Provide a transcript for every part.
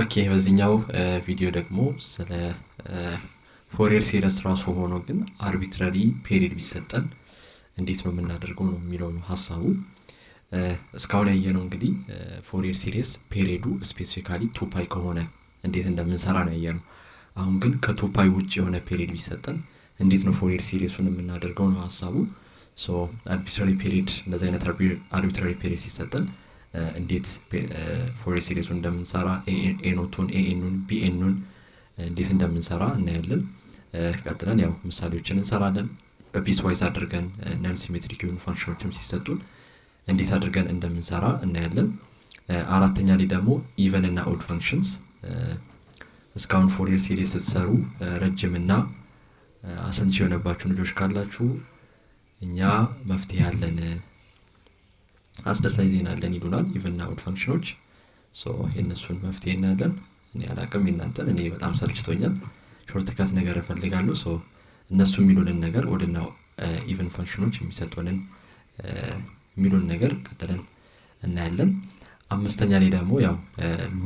Okay፣ በዚህኛው ቪዲዮ ደግሞ ስለ Fourier series ራሱ ሆኖ ግን arbitrary period ቢሰጠን እንዴት ነው የምናደርገው ነው የሚለው ነው ሀሳቡ። እስካሁን ያየነው እንግዲህ Fourier series period ኡ specifically two pi ከሆነ እንዴት እንደምንሰራ ነው ያየነው። አሁን ግን ከ two pi ውጭ የሆነ period ቢሰጠን እንዴት ነው Fourier series ኡን የምናደርገው ነው ሀሳቡ። So arbitrary period፣ እንደዚህ አይነት arbitrary period ሲሰጠን እንዴት Fourier series ኡን እንደምንሰራ፣ ኤኖቱን፣ ኤኤኑን፣ ቢኤኑን እንዴት እንደምንሰራ እናያለን። ቀጥለን ያው ምሳሌዎችን እንሰራለን። በ piecewise አድርገን non symmetric የሆኑ function ኦችም ሲሰጡን እንዴት አድርገን እንደምንሰራ እናያለን። አራተኛ ላይ ደግሞ even እና odd functions። እስካሁን Fourier series ስትሰሩ ረጅምና አሰልቺ የሆነባችሁ ልጆች ካላችሁ እኛ መፍትሄ ያለን፣ አስደሳች ዜና አለን ይሉናል። Even እና odd function ኦች የእነሱን መፍትሄ እናያለን። እኔ አላቅም የእናንተን፣ እኔ በጣም ሰልችቶኛል። Shortcut ነገር እፈልጋለሁ። So እነሱ የሚሉንን ነገር፣ odd ና even function ኦች የሚሰጡንን የሚሉን ነገር ቀጥለን እናያለን። አምስተኛ ላይ ደግሞ ያው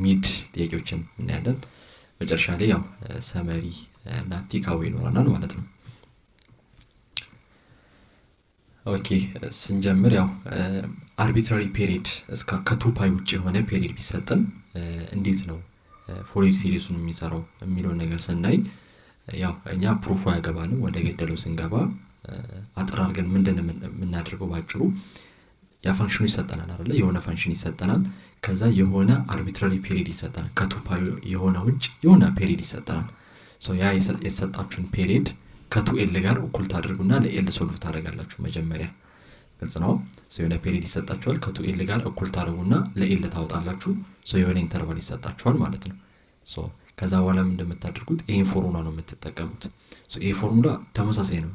mid ጥያቄዎችን እናያለን። መጨረሻ ላይ ያው summary እና takeaway ይኖረናል ማለት ነው። Okay፣ ስንጀምር ያው arbitrary period፣ እስከ ከ two pi ውጭ የሆነ period ቢሰጠን እንዴት ነው Fourier series ኡን የሚሰራው የሚለውን ነገር ስናይ፣ ያው እኛ proof ኡ አያገባንም። ወደ ገደለው ስንገባ አጠር አድርገን ምንድን የምናደርገው? ባጭሩ ያ function ኡ ይሰጠናል አይደለ? የሆነ function ይሰጠናል። ከዛ የሆነ arbitrary period ይሰጠናል። ከ two pi የሆነ ውጭ የሆነ period ይሰጠናል። ያ የተሰጣችሁን period ከ two L ጋር እኩል ታደርጉና ለ L solve ታደርጋላችሁ መጀመሪያ። ግልጽ ነው። የሆነ period ይሰጣችኋል። ከ two L ጋር እኩል ታደርጉና ለ L ታወጣላችሁ። የሆነ interval ይሰጣችኋል ማለት ነው። ከዛ በኋላ ምን እንደምታደርጉት ይሄን ፎርሙላ ነው የምትጠቀሙት። ይሄ ፎርሙላ ተመሳሳይ ነው፣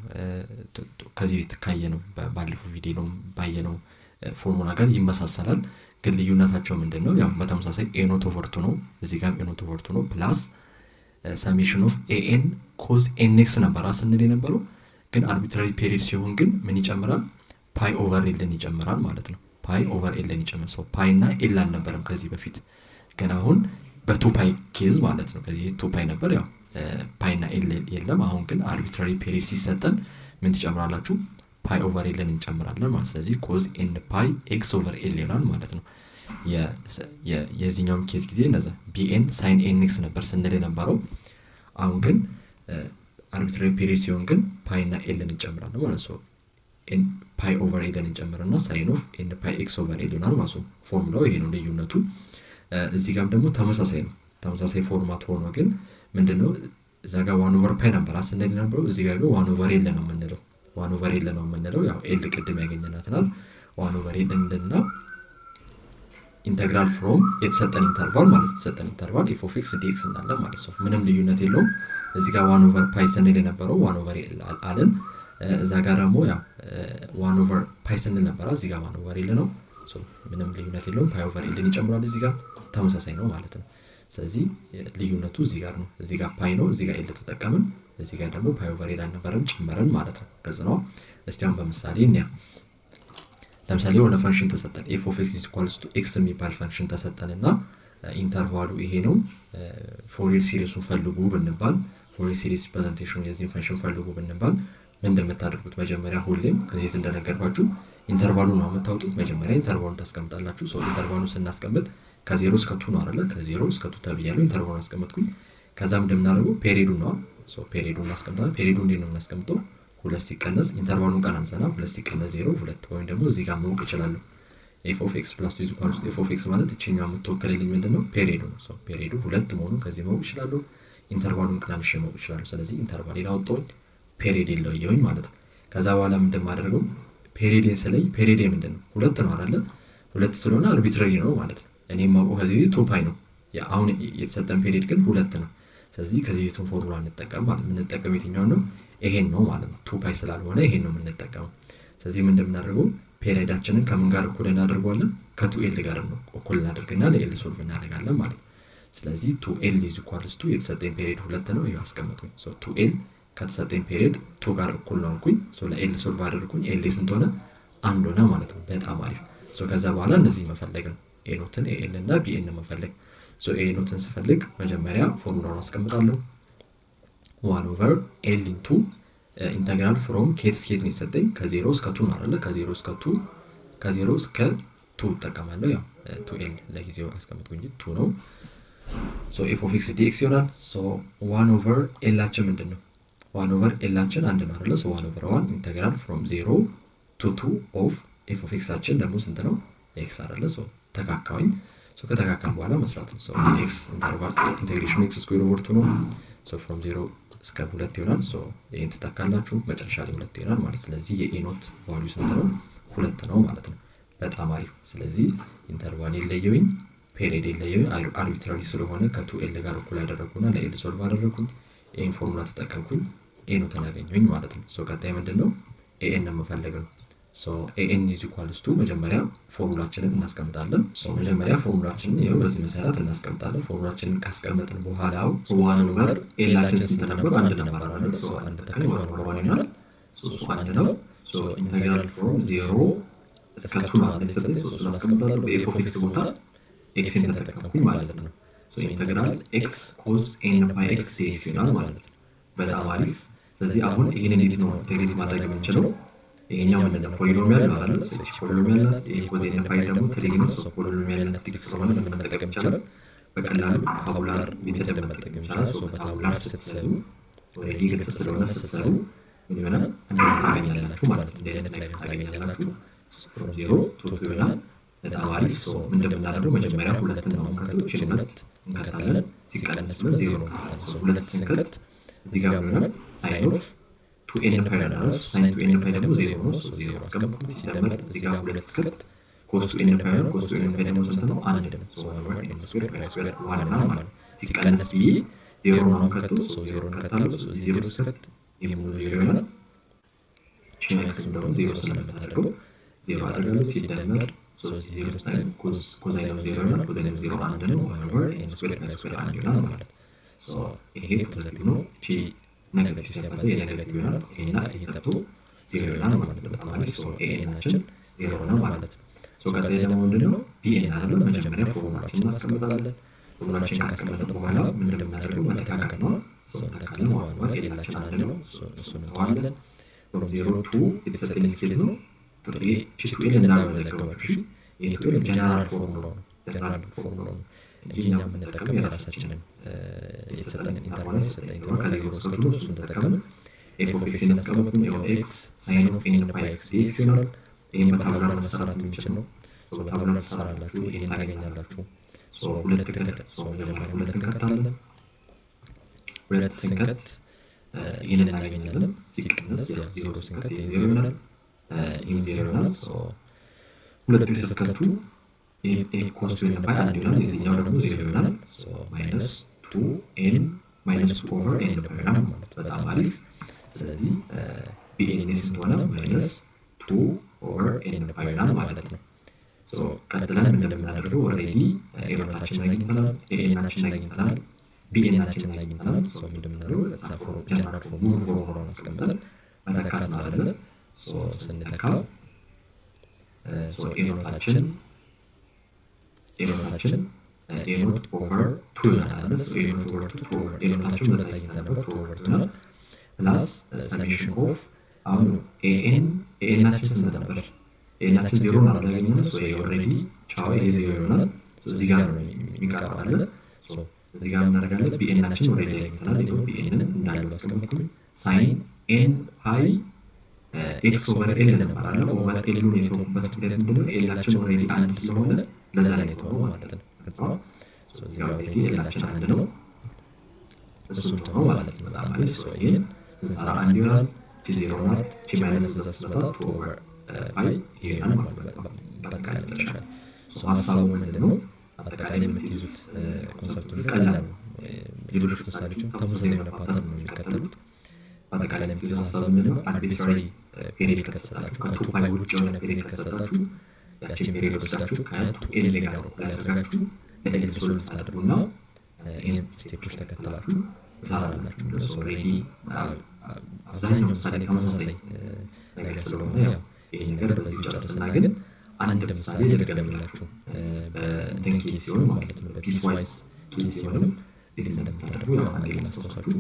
ከዚህ በፊት ካየነው፣ ባለፈው ቪዲዮ ባየነው ፎርሙላ ጋር ይመሳሰላል። ግን ልዩነታቸው ምንድን ነው? ያው በተመሳሳይ a naught over two ነው፣ እዚህ ጋርም a naught over two ነው፣ plus summation of an cos n x ነበር ስንል የነበረው። ግን arbitrary period ሲሆን ግን ምን ይጨምራል? Pi over L ን ይጨምራል ማለት ነው። Pi over L ን ይጨምራል። So pi እና L አልነበረም ከዚህ በፊት፣ ግን አሁን በ two pi case ማለት ነው። ከዚህ two pi ነበር፣ ያው pi እና L የለም። አሁን ግን arbitrary period ሲሰጠን ምን ትጨምራላችሁ? Pi over L ን እንጨምራለን ማለት። ስለዚህ cos n pi x over L ይሆናል ማለት ነው። የዚህኛውም case ጊዜ እነዛ bn sine n x ነበር ስንል የነበረው። አሁን ግን arbitrary period ሲሆን ግን pi እና L ን እንጨምራለን ማለት ነው። Pi over L ን እንጨምርና sine of n pi x over L ይሆናል ማለት ነው። ፎርሙላው ይሄ ነው ልዩነቱ። እዚህ ጋርም ደግሞ ተመሳሳይ ነው። ተመሳሳይ format ሆኖ ግን ምንድነው? እዛ ጋር one over pi ነበር ስንል የነበረው። እዚህ ጋር ግን one over L ነው የምንለው። One over L ነው የምንለው። ያው L ቅድም ያገኘናት ናት። One over L እንልና integral from የተሰጠን interval ማለት፣ የተሰጠን interval f of x dx እናለን ማለት ነው። ምንም ልዩነት የለውም። እዚህ ጋር one over pi ስንል የነበረው one over L አልን። እዛ ጋር ደግሞ ያው one over pi ስንል ነበረ። እዚህ ጋር one over L ነው። ምንም ልዩነት የለውም። Pi over L ን ይጨምራል። እዚህ ጋር ተመሳሳይ ነው ማለት ነው። ስለዚህ ልዩነቱ እዚህ ጋር ነው። እዚህ ጋር pi ነው፣ እዚህ ጋር L ተጠቀምን። እዚህ ጋር ደግሞ pi over L አልነበረም፣ ጨመረን ማለት ነው። ግልጽ ነው። እስቲ አሁን በምሳሌ እንያ። ለምሳሌ የሆነ function ተሰጠን፣ f of x equals to x የሚባል function ተሰጠን እና interval ኡ ይሄ ነው። Fourier series ኡን ፈልጉ ብንባል፣ Fourier series presentation የዚህን function ፈልጉ ብንባል ምን እንደምታደርጉት? መጀመሪያ ሁሌም ከዚህ እንደነገርኳችሁ interval ኡ ነው የምታወጡት። መጀመሪያ interval ኡን ታስቀምጣላችሁ። So interval ኡን ስናስቀምጥ ከዜሮ እስከ two ነው አይደለ? ከዜሮ እስከ two ተብያለሁ። Interval ኡን አስቀመጥኩኝ። ከዛ እንደምናደርገው period ኡ ነው። So period ኡን እናስቀምጣለን። Period ኡ እንዴት ነው የምናስቀምጠው? ሁለት ሲቀነስ፣ interval ኡን ቀናንሰና ሁለት ሲቀነስ ዜሮ ሁለት፣ ወይም ደግሞ እዚህ ጋር ማወቅ እችላለሁ። f of x plus two equals f of x ማለት እችኛው የምትወክልልኝ ምንድን ነው? Period ኡ ነው። So period ኡ ሁለት መሆኑን ከዚህ ማወቅ እችላለሁ። Interval ኡን ቀናንሼ ማወቅ እችላለሁ። ስለዚህ interval አወጣሁኝ፣ period ለየሁኝ ማለት ነው። ከዛ በኋላ ምንድን የማደርገው? Period ኤን ስለይ period ኤ ምንድን ነው? ሁለት ነው አይደለ? ሁለት ስለሆነ arbitrary ነው ማለት ነው። እኔ የማውቀው ከዚህ በፊት two pi ነው። አሁን የተሰጠን period ግን ሁለት ነው። ስለዚህ ከዚህ በፊቱን ፎርሙላ እንጠቀም ማለት፣ የምንጠቀም የትኛውን ነው? ይሄን ነው ማለት ነው። Two pi ስላልሆነ ይሄን ነው የምንጠቀመው። ስለዚህ ምን እንደምናደርገው period ኣችንን ከምን ጋር እኩል እናደርገዋለን? ከ two L ጋር ነው እኩል እናደርግና ለ L solve እናደርጋለን ማለት ነው። ስለዚህ two L is equals to የተሰጠኝ period ሁለት ነው። ይኸው አስቀመጥኩኝ። Two L ከተሰጠኝ period two ጋር እኩል ነው አልኩኝ። ለ L solve አደረግኩኝ። L ስንት ሆነ? አንድ ሆነ ማለት ነው። በጣም አሪፍ። ከዛ በኋላ እነዚህ መፈለግ ነው። A naught ን፣ an እና bn መፈለግ። So a naught ን ስፈልግ መጀመሪያ ፎርሙላውን አስቀምጣለሁ። One over L into integral from ከየት እስከ የት ነው የሰጠኝ? ከዜሮ እስከ two ነው አይደለ? ከዜሮ እስከ two፣ ከዜሮ እስከ two እጠቀማለሁ። ያው two L ለጊዜው አስቀምጥኩ እንጂ two ነው። So f of x dx ይሆናል። So one over L ኣችን ምንድን ነው? One over L ኣችን አንድ ነው አይደለ? So one over one integral from zero to two of f of x ኣችን ደግሞ ስንት ነው? X አይደለ? So ተካካውኝ። So ከተካካም በኋላ መስራት ነው። So x interval integration ኑ x square over two ነው። So from zero እስከ ሁለት ይሆናል። So ይህን ትተካላችሁ፣ መጨረሻ ላይ ሁለት ይሆናል ማለት። ስለዚህ የ a naught value ስንት ነው? ሁለት ነው ማለት ነው። በጣም አሪፍ። ስለዚህ interval የለየውኝ፣ period የለየውኝ፣ arbitrary ስለሆነ ከ two L ጋር እኩል ያደረግኩና ለ L solve አደረግኩኝ። ይህን ፎርሙላ ተጠቀምኩኝ፣ a naught ን አገኘሁኝ ማለት ነው። So ቀጣይ ምንድን ነው? An መፈለግ ነው። An is equals to መጀመሪያ ፎርሙላችንን እናስቀምጣለን። መጀመሪያ ፎርሙላችንን ይኸው በዚህ መሰረት እናስቀምጣለን። ፎርሙላችንን ካስቀመጥን በኋላ one over L ኣችን ስንት ነበር? አንድ ነበር አይደል? አንድ ተካኝ one over one ይሆናል። እሱ አንድ ነው። Integral from zero እስከ two ማለት የተሰጠኝ እሱን አስቀምጣለሁ። በ f of x ቦታ x ን ተጠቀምኩኝ ማለት ነው። Integral x cos n pi x dx ይሆናል ማለት ነው። በጣም አሪፍ። ስለዚህ አሁን ይህን እንዴት ነው integrate ማድረግ የምንችለው? ይሄኛው ምንድን ነው? Polynomial ነው አይደል? እቺ polynomial ናት። ይሄ cos n pi ደግሞ trig ነው። So polynomial እና trig ስለሆነ ምን መጠቀም ይቻላል? በቀላሉ tabular method መጠቀም ይቻላል። So በ tabular ስትሰሩ already ግልጽ ስለሆነ ስትሰሩ ምን ይሆናል? እንደዚህ ታገኛላችሁ ማለት ነው። እንዲህ አይነት ነገር ታገኛላችሁ። From zero to two ይሆናል። በጣም አሪፍ። So ምንድን ነው የምናደርገው? መጀመሪያ ሁለትን ነው የምንከተው። እችን ሁለት እንከታለን። ሲቀነስ ብለን ዜሮ እንከታለን። So ሁለት ስንከት እዚህ ጋር ምን ይሆናል? Sine of two n pi ይሆናል። Sine two n pi ደግሞ ዜሮ ነው። So ዜሮ አስቀምጡ። ሲደመር እዚህ ጋር ሁለት ስከት cos two n pi ነው። Cos two n pi ደግሞ ስንት ነው? አንድ ነው። So one over n square pi square one ይሆናል ማለት ነው። ሲቀነስ ብዬ ዜሮ ነው የምከተው። So ዜሮ እንከታለሁ። So እዚህ ዜሮ ስከት ይሄ ሙሉ ዜሮ ይሆናል። ቺን x ደግሞ ዜሮ ስለምታደርገው ዜሮ አደርጋለሁ። ሲደመር so እዚህ ዜሮ ስታይ cosine of ዜሮ ይሆናል። Cosine of ዜሮ አንድ ነው። One over n square pi square አንድ ይሆናል ማለት ነው። So ይሄ positive ነው። ቺ negative ሲያባዛ የ negative ይሆናል። ይሄና ይሄ ጠብቶ ዜሮ ይሆናል ማለት ነው። በጣም አሪፍ። So an ኣችን ዜሮ ነው ማለት ነው። So ቀጣይ ደግሞ ምንድን ነው? Bn አይደለ? መጀመሪያ ፎርሙላችንን እናስቀምጣለን። ፎርሙላችን ካስቀመጥን በኋላ ምንድን ነው የምናደርገው? መተካከት ነው። So እንተካለን። One over L ኣችን አንድ ነው። እሱን እንተዋለን። From zero to የተሰጠኝ ስኬት ነው። two L እንዳመዘገባችሁ እሺ። ይሄ two L general formula ው ነው። General formula ው ነው እንጂ እኛ የምንጠቀመው የራሳችንን የተሰጠንን interval ነው። የተሰጠን interval ከዜሮ እስከ two ነው። እሱን ተጠቀምን። f of x እናስቀምጥ። ያው x sine of n pi x dx ይሆናል። ይህም በ tabular መሰራት የሚችል ነው። በ tabular ትሰራላችሁ፣ ይሄን ታገኛላችሁ። ሁለት ከት መጀመሪያ ሁለት እንከታለን። ሁለት ስንከት ይህንን እናገኛለን። ሲቀነስ ያው ዜሮ ስንከት ይሄ ዜሮ ይሆናል። ይህም ዜሮ ይሆናል። ሁለት ስትከቱ cos two n pi አንድ ይሆናል። የዚህኛው ደግሞ ዜሮ ይሆናል። Minus two n minus two over n pi ይሆናል ማለት ነው። በጣም አሪፍ። ስለዚህ bn ስንት ሆነ? Minus two over n pi ይሆናል ማለት ነው። ቀጥለን እንደምናደርገው already a naught ኣችንን አግኝተናል፣ an ኣችንን አግኝተናል፣ bn ኣችንን አግኝተናል። So እንደምናደርገው ጀነራል ሙሉ ፎርሙላውን አስቀምጠን መተካት ነው አይደለ? ስንተካ ኤኖታችን ኤኖታችን ኤኖት ኦቨር ቱ ይሆናል አይደለ? A naught over two over a naught ኣችን ሁለት አግኝተን ነበር፣ two over two ይሆናል። Plus summation of አሁን an an ኣችን ስንት ነበር? An ኣችን ዜሮ ነው አይደል ያገኘነው? So already ቻው ዜሮ ይሆናል። እዚህ ጋር ነው የሚቀረው አይደለ? እዚህ ጋር እናደርጋለን። Bn ኣችን already አግኝተናል። ይኸው bn ን እንዳለው አስቀመጥኩኝ። Sine n pi x over L ነበር አይደለ? Over L ኡን የተወኩበት ምክንያት ምንድነው? L ኣችን already አንድ ስለሆነ ለዛ ነው የተወው ማለት ነው። ግልጽ ነው። እዚህ ጋር already L ኣችን አንድ ነው። እሱን ተወው ማለት ነው። በጣም አሪፍ። ይህን ስንሰራ አንድ ይሆናል። ቺ ዜሮ ናት። ቺ minus እዛ ስትመጣ two over pi ይሄ ይሆናል ማለት ነው። በአጠቃላይ መጨረሻ ላይ ሀሳቡ ምንድን ነው? አጠቃላይ የምትይዙት concept ምንድን ቀላል ነው። ሌሎች ምሳሌዎችም ተመሳሳይ የሆነ pattern ነው የሚከተሉት። በአጠቃላይ የምትይዙት ሀሳብ ምንድን ነው? Arbitrary period ከተሰጣችሁ፣ ከ two pi ውጭ የሆነ period ከተሰጣችሁ፣ ያችን period ወስዳችሁ ከ two L ጋር እኩል ያደርጋችሁ ለ L solve ታደርጉና ይህን step ኦች ተከትላችሁ ትሰራላችሁ። Already አብዛኛው ምሳሌ ተመሳሳይ ነገር ስለሆነ ያው ይህን ነገር በዚህ ጨርስና ግን አንድ ምሳሌ ልድገምላችሁ በእንትን case ሲሆን ማለት ነው፣ በ piecewise case ሲሆንም እንዴት እንደምታደርጉ ያው አንዴ ላስታውሳችሁ።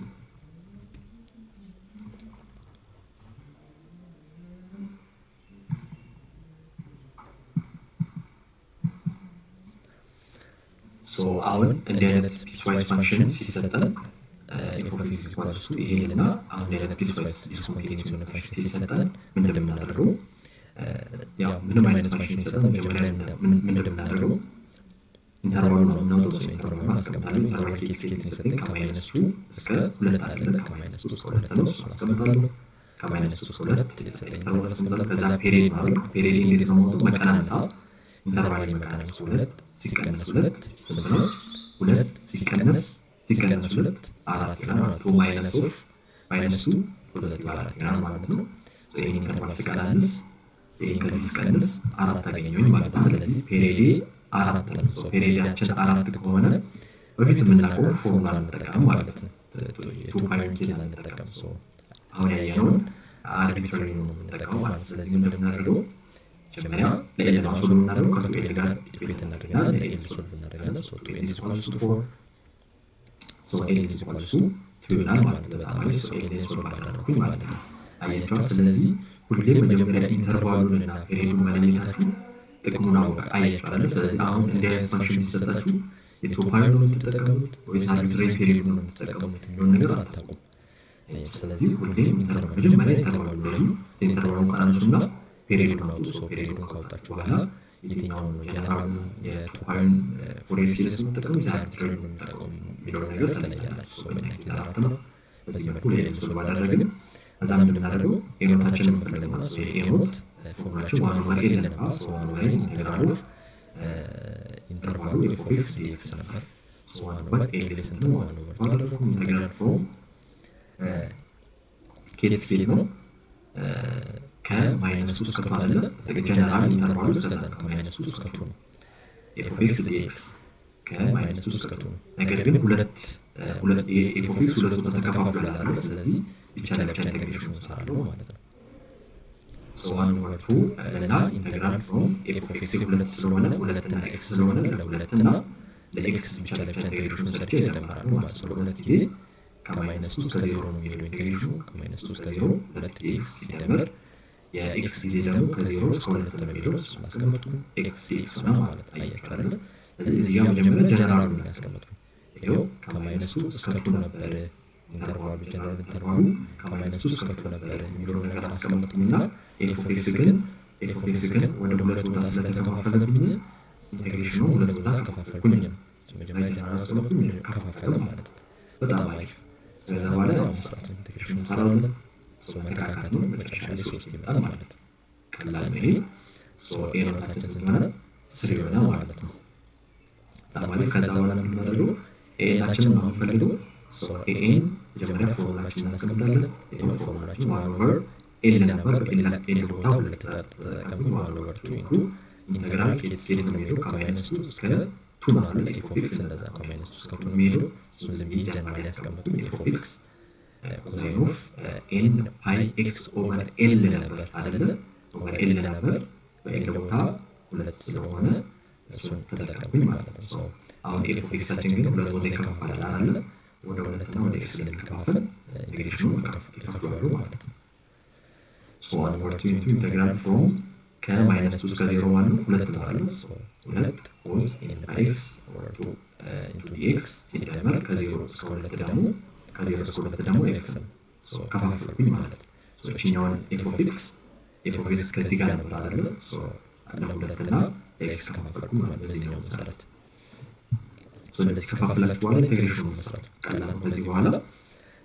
So አሁን እንዲህ አይነት piecewise function ሲሰጠን f of x equals to ይሄ እና አሁን እንዲህ አይነት piecewise discontinuous የሆነ function ሲሰጠን ምንድን የምናደርገው? ያው ምንም አይነት function ሲሰጠን መጀመሪያ ምንድን የምናደርገው? Interval ኡ ነው የምናወጣው። So interval ኡን አስቀምጣለሁ። Interval ከየት እስከ የት ነው የሰጠኝ? ከ minus two እስከ ሁለት አይደለ? ከ minus two እስከ ሁለት ነው። እሱን አስቀምጣለሁ። ከ minus two እስከ ሁለት የተሰጠኝ interval አስቀምጣለሁ። ከዛ period ነው አይደል? Period እንዴት ነው የማወጣው? መቀናነሳ፣ interval መቀናነስ። ሁለት ሲቀነስ ሁለት ስንት ነው? ሁለት ሲቀነስ ሁለት አራት ይሆናል። Two minus of minus two positive አራት ይሆናል ማለት ነው። ይህን interval ስቀናንስ፣ ይህን ከዚህ ስቀንስ አራት አገኘሁኝ ማለት ነው። ስለዚህ period ኤ አራት ነው። Period ኣችን አራት ከሆነ በፊት የምናውቀው ፎርሙላ እንጠቀም ማለት ነው። የ two pi ኡን case አንጠቀም። አሁን ያየነውን arbitrary ነው የምንጠቀመው ማለት። ስለዚህ ምንድን የምናደርገው? መጀመሪያ ለ L ነው solve የምናደርገው። ከ two L ጋር equate እናደርግና ለ L solve እናደርጋለን። So two L is equals to four, so L is equals to two ይሆናል ማለት ነው። በጣም አሪፍ። So L ን solve አደረኩኝ ማለት ነው። አያችኋ። ስለዚህ ሁሌም መጀመሪያ interval ኡን እና period ኡን መለየታችሁ ጥቅሙን አወቀ አያችሁ አይደል? ስለዚህ አሁን እንዲህ አይነት function ቢሰጣችሁ የ two pi ኡን ነው የምትጠቀሙት ወይስ arbitrary period ኡን ነው የምትጠቀሙት የሚሆን ነገር አታውቁም። ስለዚህ ሁሌም interval፣ መጀመሪያ interval ኡ ለዩ። Interval ኡን ቀንሱና period ኡን አውጡ። So period ኡን ካወጣችሁ በኋላ የትኛውን ነው፣ ጀነራሉን የ two pi ኡን Fourier series ነው የምትጠቀሙት፣ arbitrary ነው የምትጠቀሙ የሚለውን ነገር ትለያላችሁ። So በእኛ case አራት ነው። በዚህ መልኩ ለ L solve አደረግን። ከዛ ምንድን የምናደርገው? A naught ኣችንን መፈለግ ነው። A naught formula ኣችን one over L ነበር። So one over L integral of interval ኡ f of x dx ነበር። One over L ስንት ነው? One over two አደረኩ። Integral from ከየት እስከ የት ነው? ከ minus two እስከ two አይደለ? General interval ኡ እስከዛ ነው። ከ minus two እስከ two ነው። f of x dx ከ minus two እስከ two ነው። ነገር ግን ሁለት ሁለት f of x ሁለት ቦታ ተከፋፍሏል አይደለ? ስለዚህ ብቻ ለብቻ integration እሰራለሁ ማለት ነው። So one over two እና integral from f of x ሁለት ስለሆነ፣ ሁለትና x ስለሆነ ለሁለትና ለ x ብቻ ለብቻ integration ሰርቼ እደምራለሁ ማለት ነው። ለሁለት ጊዜ ከ minus two እስከ ዜሮ ነው የሚሄደው integration ኡ። ከ minus two እስከ ዜሮ ሁለት dx ሲደመር የ x ጊዜ ደግሞ ከዜሮ እስከ ሁለት ነው የሚሄደው። እሱን አስቀመጥኩኝ። x dx ሆነ ማለት ነው። አያችሁ አይደለ? ስለዚህ እዚህ ጋር መጀመሪያ ጀነራሉን ያስቀመጥኩኝ ይኸው ከ minus two እስከ two ነበር interval ኡ፣ general interval ኡ ከ minus two እስከ two ነበር የሚለውን ነገር አስቀመጥኩኝና f of x ግን ወደ ሁለት ቦታ ስለተከፋፈለብኝ integration ኡ ሁለት ቦታ ከፋፈልኩኝ ነው። መጀመሪያ ጀነራል አስቀመጥኩኝ፣ ከፋፈለ ማለት ነው። በጣም አሪፍ። ከዛ በኋላ ያው መስራት ነው። Integration እንሰራለን። So መተካካት ነው። መጨረሻ ላይ ሶስት ይመጣል ማለት ነው። ቀላል ነው ይሄ። So A naught ኣችን ስንት ሆነ? Three ሆነ ማለት ነው። በጣም አሪፍ። ከዛ በኋላ የምናደርገው an ኣችንን ነው የምንፈልገው። So an መጀመሪያ ፎርሙላችን እናስቀምጣለን። ይኸው formula ኣችን one over L ነበር። በ L ቦታ ሁለት ተጠቀምኩኝ። One over two into integral ከየት እስከ የት ነው የሚሄደው? ከ minus two እስከ two ነው አይደለ? f of x እንደዛ ከ minus two እስከ two ነው የሚሄደው። እሱን ዝም ብዬ ጀነራል ያስቀመጥኩኝ f of x cosine of n pi x over L ነበር አይደለ? Over L ነበር። በ L ቦታ ሁለት ስለሆነ እሱን ተጠቀምኩኝ ማለት ነው። So አሁን f of x ኣችን ግን ሁለት ቦታ ይከፋፈላል አይደለ? ወደ ሁለትና ወደ x ስለሚከፋፈል integration ኡ ይከፍለዋሉ ማለት ነው። So one over two into integral from ከ minus two እስከ ዜሮ ማለት ነው ሁለት ማለት ነው። ሁለት cos n pi x over two into dx ሲደመር ከዜሮ እስከ ሁለት ደግሞ x ነው። ከፋፈልኩኝ ማለት ነው። እችኛዋን f of x ከዚህ ጋር ነበር አይደለ? ለሁለትና ለ x ከፋፈልኩኝ ማለት በዚህኛው መሰረት። እንደዚህ ከፋፍላችሁ በኋላ integration ኡ መስራት ቀላል ነው። ከዚህ በኋላ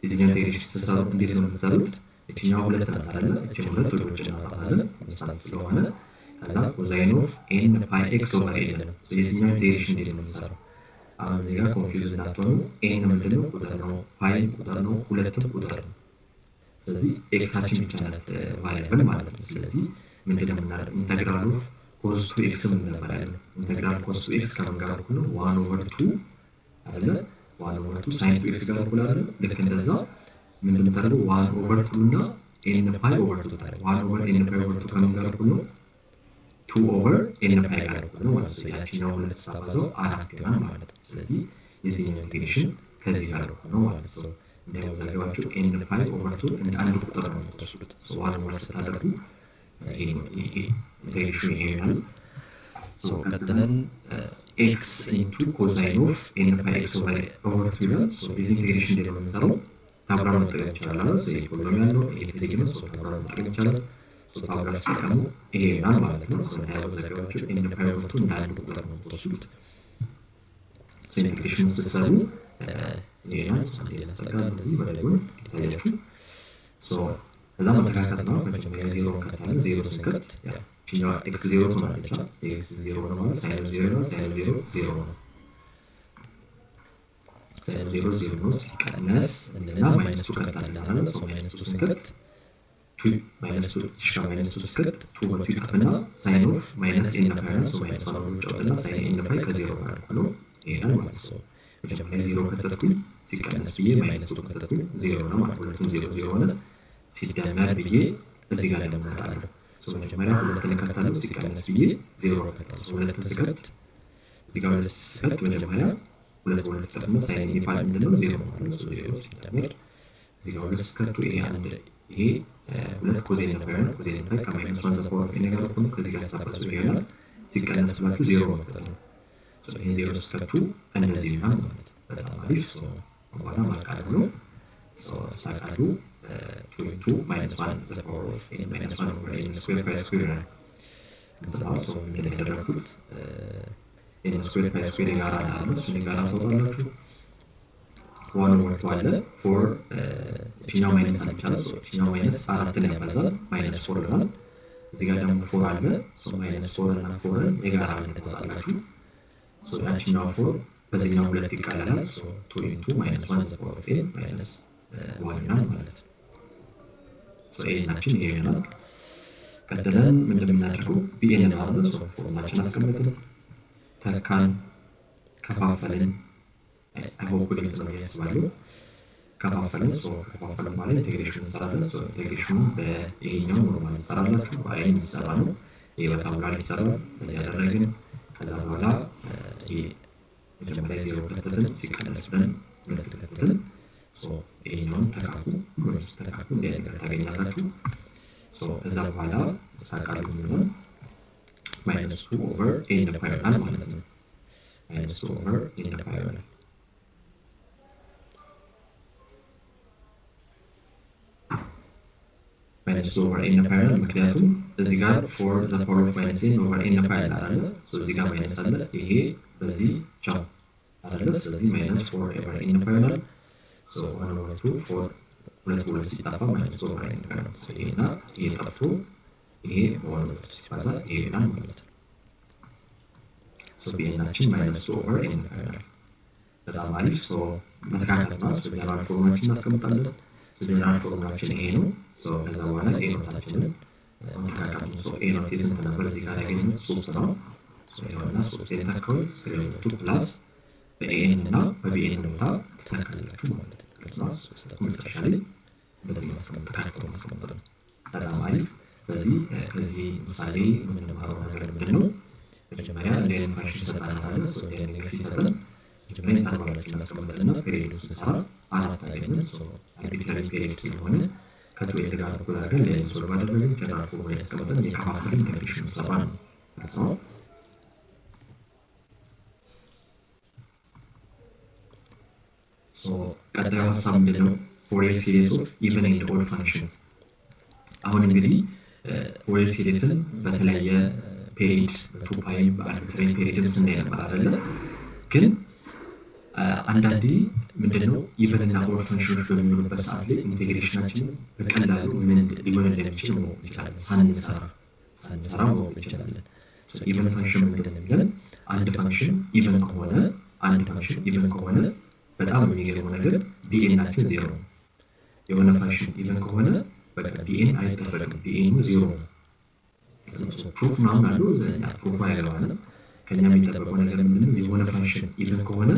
የዚህኛው integration ስትሰሩ እንዴት ነው የምትሰሩት? እችኛዋ ሁለት ናት አይደለ? እችን ሁለት ወደ ውጭ እናወጣታለን constant ስለሆነ። ከዛ cosine of n pi x over L ነው። የዚህኛው integration እንዴት ነው የምንሰራው? አሁን እዚህ ጋር confuse እንዳትሆኑ። n ምንድን ነው? ቁጥር ነው። Pi ም ቁጥር ነው። ሁለትም ቁጥር ነው። ስለዚህ x ኣችን ብቻ ናት variable ማለት ነው። ስለዚህ ምንድን ነው የምናደርገው? Integral of cos two x ም ነበር ያለው። Integral cos two x ከምን ጋር እኩል ነው? One over two አለ፣ one over two sine two x ጋር እኩል አይደል? ልክ እንደዛ ምን እንደምታደርገው one over two እና n pi over two ታደርግ። One over n pi over two ከምን ጋር እኩል ነው? Two over n pi ጋር እኩል ነው ማለት ነው። ያችኛው ሁለት ስታባዛው አራት ይሆናል ማለት ነው። ስለዚህ የዚህኛው integration ከዚህ ጋር እኩል ነው ማለት ነው። እንዳያወዛግባችሁ n pi over two እንደ አንድ ቁጥር ነው የምትወስዱት። One over ስታደርጉ integration ይሄ ይሆናል። ቀጥለን x into cosine of n pi x over two ይላል። የዚህ integration እንዴት ነው የምንሰራው? Tabular መጠቀም ይቻላል። ይሄ polynomial ነው፣ ይሄ trig ነው። Tabular መጠቀም ይቻላል። Tabular ስትጠቀሙ ይሄ ይሆናል ማለት ነው። እንዳያወዛግባችሁ n pi over two እንደ አንድ ቁጥር ነው የምትወስዱት። Integration ኑን ስትሰሩ ይሄ ይሆናል። አንዴ ላስጠጋ እንደዚህ ወደ ጎን እንዲታያችሁ። ከዛ መተካከት ነው። መጀመሪያ ዜሮ እንከታለን። ዜሮ ስንከት ይችኛዋ x ዜሮ ትሆናለች። x ዜሮ ነው ማለት sine ኑ ዜሮ ነው። Sine ኑ ዜሮ ዜሮ ነው። Sine ኑ ዜሮ ዜሮ ነው። ሲቀነስ እንልና minus two ከታለን አይደል? So minus two ስንከት minus two እሺ፣ minus two ስከት two በ two ይጠፍና sine of minus n pi ነው። So minus one ውጭ አውጥና sine n pi ከዜሮ ጋር እኩል ነው። ይሄ ነው ማለት ነው። መጀመሪያ ዜሮ ከተትኩኝ፣ ሲቀነስ ብዬ minus two ከተትኩኝ ዜሮ ነው ማለት፣ ሁለቱም ዜሮ ዜሮ ሆነ። ሲደመር ብዬ እዚህ ጋር ደግሞ እመጣለሁ። መጀመሪያ ሁለትን እከታለሁ፣ ሲቀነስ ብዬ ዜሮ እከታለሁ። ሁለትን ስከት፣ እዚህ ጋር ሁለት ስከት መጀመሪያ ሁለት በሁለት ጠፍና sine n pi ምንድን ነው? ዜሮ ማለት ነው። ዜሮ ሲደመር እዚህ ጋር ሁለት ስከቱ ይሄ አንድ፣ ይሄ ሁለት cos n pi ነው። Cos n pi ከ minus one the power of n ጋር እኩል ነው። ከዚህ ጋር ስታባዙ ይሄ ይሆናል። ሲቀነስ ብላችሁ ዜሮ መክተት ነው። ይሄ ዜሮ ስከቱ እንደዚህ ይሆናል ማለት ነው። በጣም አሪፍ። በኋላ ማቃለል ነው። ስታቃሉ two into minus one the power of n minus one over n square pi square ይሆናል። ግልጽ ነው። So ምንድን ነው ያደረኩት? N square pi square የጋራ አለ፣ እሱን የጋራ ታወጣላችሁ። One over two አለ፣ four እችኛው minus አለች፣ እችኛው minus አራትን ያባዛል፣ minus four ይሆናል። እዚህ ጋር ደግሞ four አለ፣ minus four እና four ን የጋራ አንድ ታወጣላችሁ። ያችኛዋ four በዚህኛው ሁለት ይቃለላል። Two into minus one the power of n minus one ይሆናል ማለት ነው። an ኣችን ይሄ ይሆናል። ቀጥለን ምንድን የምናደርገው? Bn ማለት ነው። ፎርሙላችን አስቀምጥን፣ ተካን፣ ከፋፈልን። I hope ግልጽ ነው ብዬ አስባለሁ። ከፋፈልን፣ ከፋፈልን በኋላ integration እንሰራለን። Integration ኑ በይሄኛው normal ትሰራላችሁ፣ በአይን የሚሰራ ነው። ይሄ በ tabular ይሰራል። እንደዚህ ያደረግን ከዛ በኋላ ይሄ መጀመሪያ ዜሮ ከተትን፣ ሲቀነስ ብለን ሁለት ከተትን። ይሄኛውን ተካኩ፣ ሁሉንም ስተካኩ እንዲህ አይነት ነገር ታገኛላችሁ። ከዛ በኋላ ስታቃሉ ምን ይሆናል? Minus two over n pi ይሆናል ማለት ነው። Minus two over n pi ይሆናል። Minus two over n pi ይሆናል። ምክንያቱም እዚህ ጋር four the power of minus n over n pi አለ አይደለ? እዚህ ጋር minus አለ። ይሄ በዚህ ቻው አይደለ? ስለዚህ minus four over n pi ይሆናል። One over two four ሁለት ሁለት ሲጠፋ minus two over n pi ይሆናል። ይሄና ይሄ ጠፍቶ ይሄ one over two ሲባዛ ይሄ ይሆናል ማለት ነው። Bn ኣችን minus two over n pi ይሆናል። በጣም አሪፍ። መተካከት ነው። General formula ኣችን እናስቀምጣለን። General formula ኣችን ይሄ ነው። ከዛ በኋላ a naught ኣችንን መተካከት ነው። A naught የስንት ነበር? እዚህ ጋር ያገኘነው ሶስት ነው። ይኸውና ሶስት ተካው three over two plus በ an እና በ bn ቦታ ትተካላችሁ ማለት ነው። ግልጽ ነው። ሶስት ተኩል መጨረሻ ላይ እንደዚህ ማስቀመጥ፣ ተካክቶ ማስቀመጥ ነው። በጣም አሪፍ። ስለዚህ ከዚህ ምሳሌ የምንማረው ነገር ምንድን ነው? መጀመሪያ እንዲህ አይነት function ሰጠን አይደለ? እንዲህ አይነት ነገር ሲሰጠን መጀመሪያ interval ኣችን እናስቀምጥና period ኡን ስንሰራ አራት አገኘን። Arbitrary period ስለሆነ ከ two l ጋር እኩል አድርገን ለ n solve አደረግን። General formula ያስቀምጠን የከፋፈልን integration ኑ ሰራን ነው። ግልጽ ነው። ቀጣዩ ሀሳብ ምንድን ነው? Fourier series of even and odd function። አሁን እንግዲህ Fourier series ን በተለያየ period በ two pi በ arbitrary period ም ስናይ ነበር አይደለ? ግን አንዳንዴ ምንድነው even እና odd function ኖች በሚሆኑበት ሰዓት ላይ integration ኣችንን በቀላሉ ምን ሊሆን እንደሚችል ማወቅ እንችላለን። ሳንሰራ ማወቅ እንችላለን። Even function ምንድን ነው የሚለን? አንድ function even ከሆነ በጣም የሚገርመው ነገር bn ኣችን ዜሮ ነው። የሆነ function even ከሆነ በቃ bn አይጠበቅም፣ bn ኑ ዜሮ ነው። Proof ምናምን አሉ፣ proof አያገባንም። ከኛ የሚጠበቀው ነገር ምንድነው? የሆነ function even ከሆነ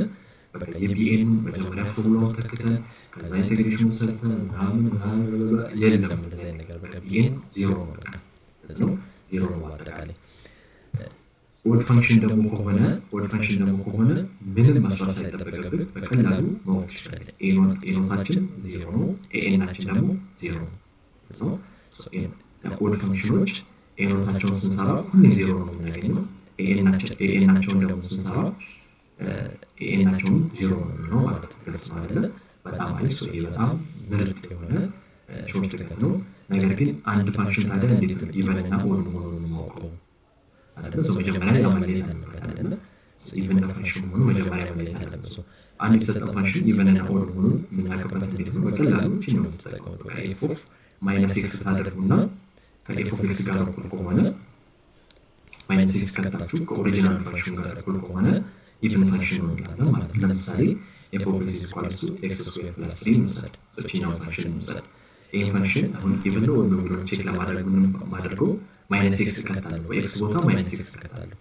በቃ የ bn መጀመሪያ ፎርሙላውን ተክተን ከዛ integration ኑን ሰርተን ምናምን ምናምን የለም እንደዚህ አይነት ነገር። በቃ bn ዜሮ ነው። በቃ ስለዚህ ነው ዜሮ ነው በአጠቃላይ። Odd function ደግሞ ከሆነ odd function ደግሞ ከሆነ ምንም መስራት ሳይጠበቅብህ በቀላሉ ማወቅ ትችላለህ። a naught ኣችን ዜሮ ነው፣ an ኣችን ደግሞ ዜሮ ነው። Odd function ኖች a naught ኣቸውን ስንሰራ ሁሌም ዜሮ ነው የምናገኘው። an ኣቸውን ደግሞ ስንሰራ an ኣቸውን ዜሮ ነው የሚሆነው ማለት ነው። ግልጽ ነው አይደለ? በጣም አሪፍ። ይሄ በጣም ምርጥ የሆነ shortcut ነው። ነገር ግን አንድ function ታዲያ እንዴት ነው even እና odd መሆኑን የማውቀው አይደለ? So መጀመሪያ ያ መለየት አለበት አይደለ? Even function መሆኑ መጀመሪያ መለየት አለበት። So አንድ የተሰጠን function even እና odd መሆኑን የምናውቅበት እንዴት ነው? በቀላሉ ቺን ነው የምትጠቀሙት። በቃ f of minus x ታደርጉና ከ f of x ጋር እኩል ከሆነ፣ minus x ከታችሁ ከ original function ጋር እኩል ከሆነ even function ነው እንላለን ማለት ነው። ለምሳሌ f of x equals to x square plus three እንውሰድ። ሶችኛውን function እንውሰድ። ይህን function አሁን even ነው odd ነው የሚለውን check ለማድረግ ምንም ማድረገው minus x እከታለሁ። በ x ቦታ minus x እከታለሁ።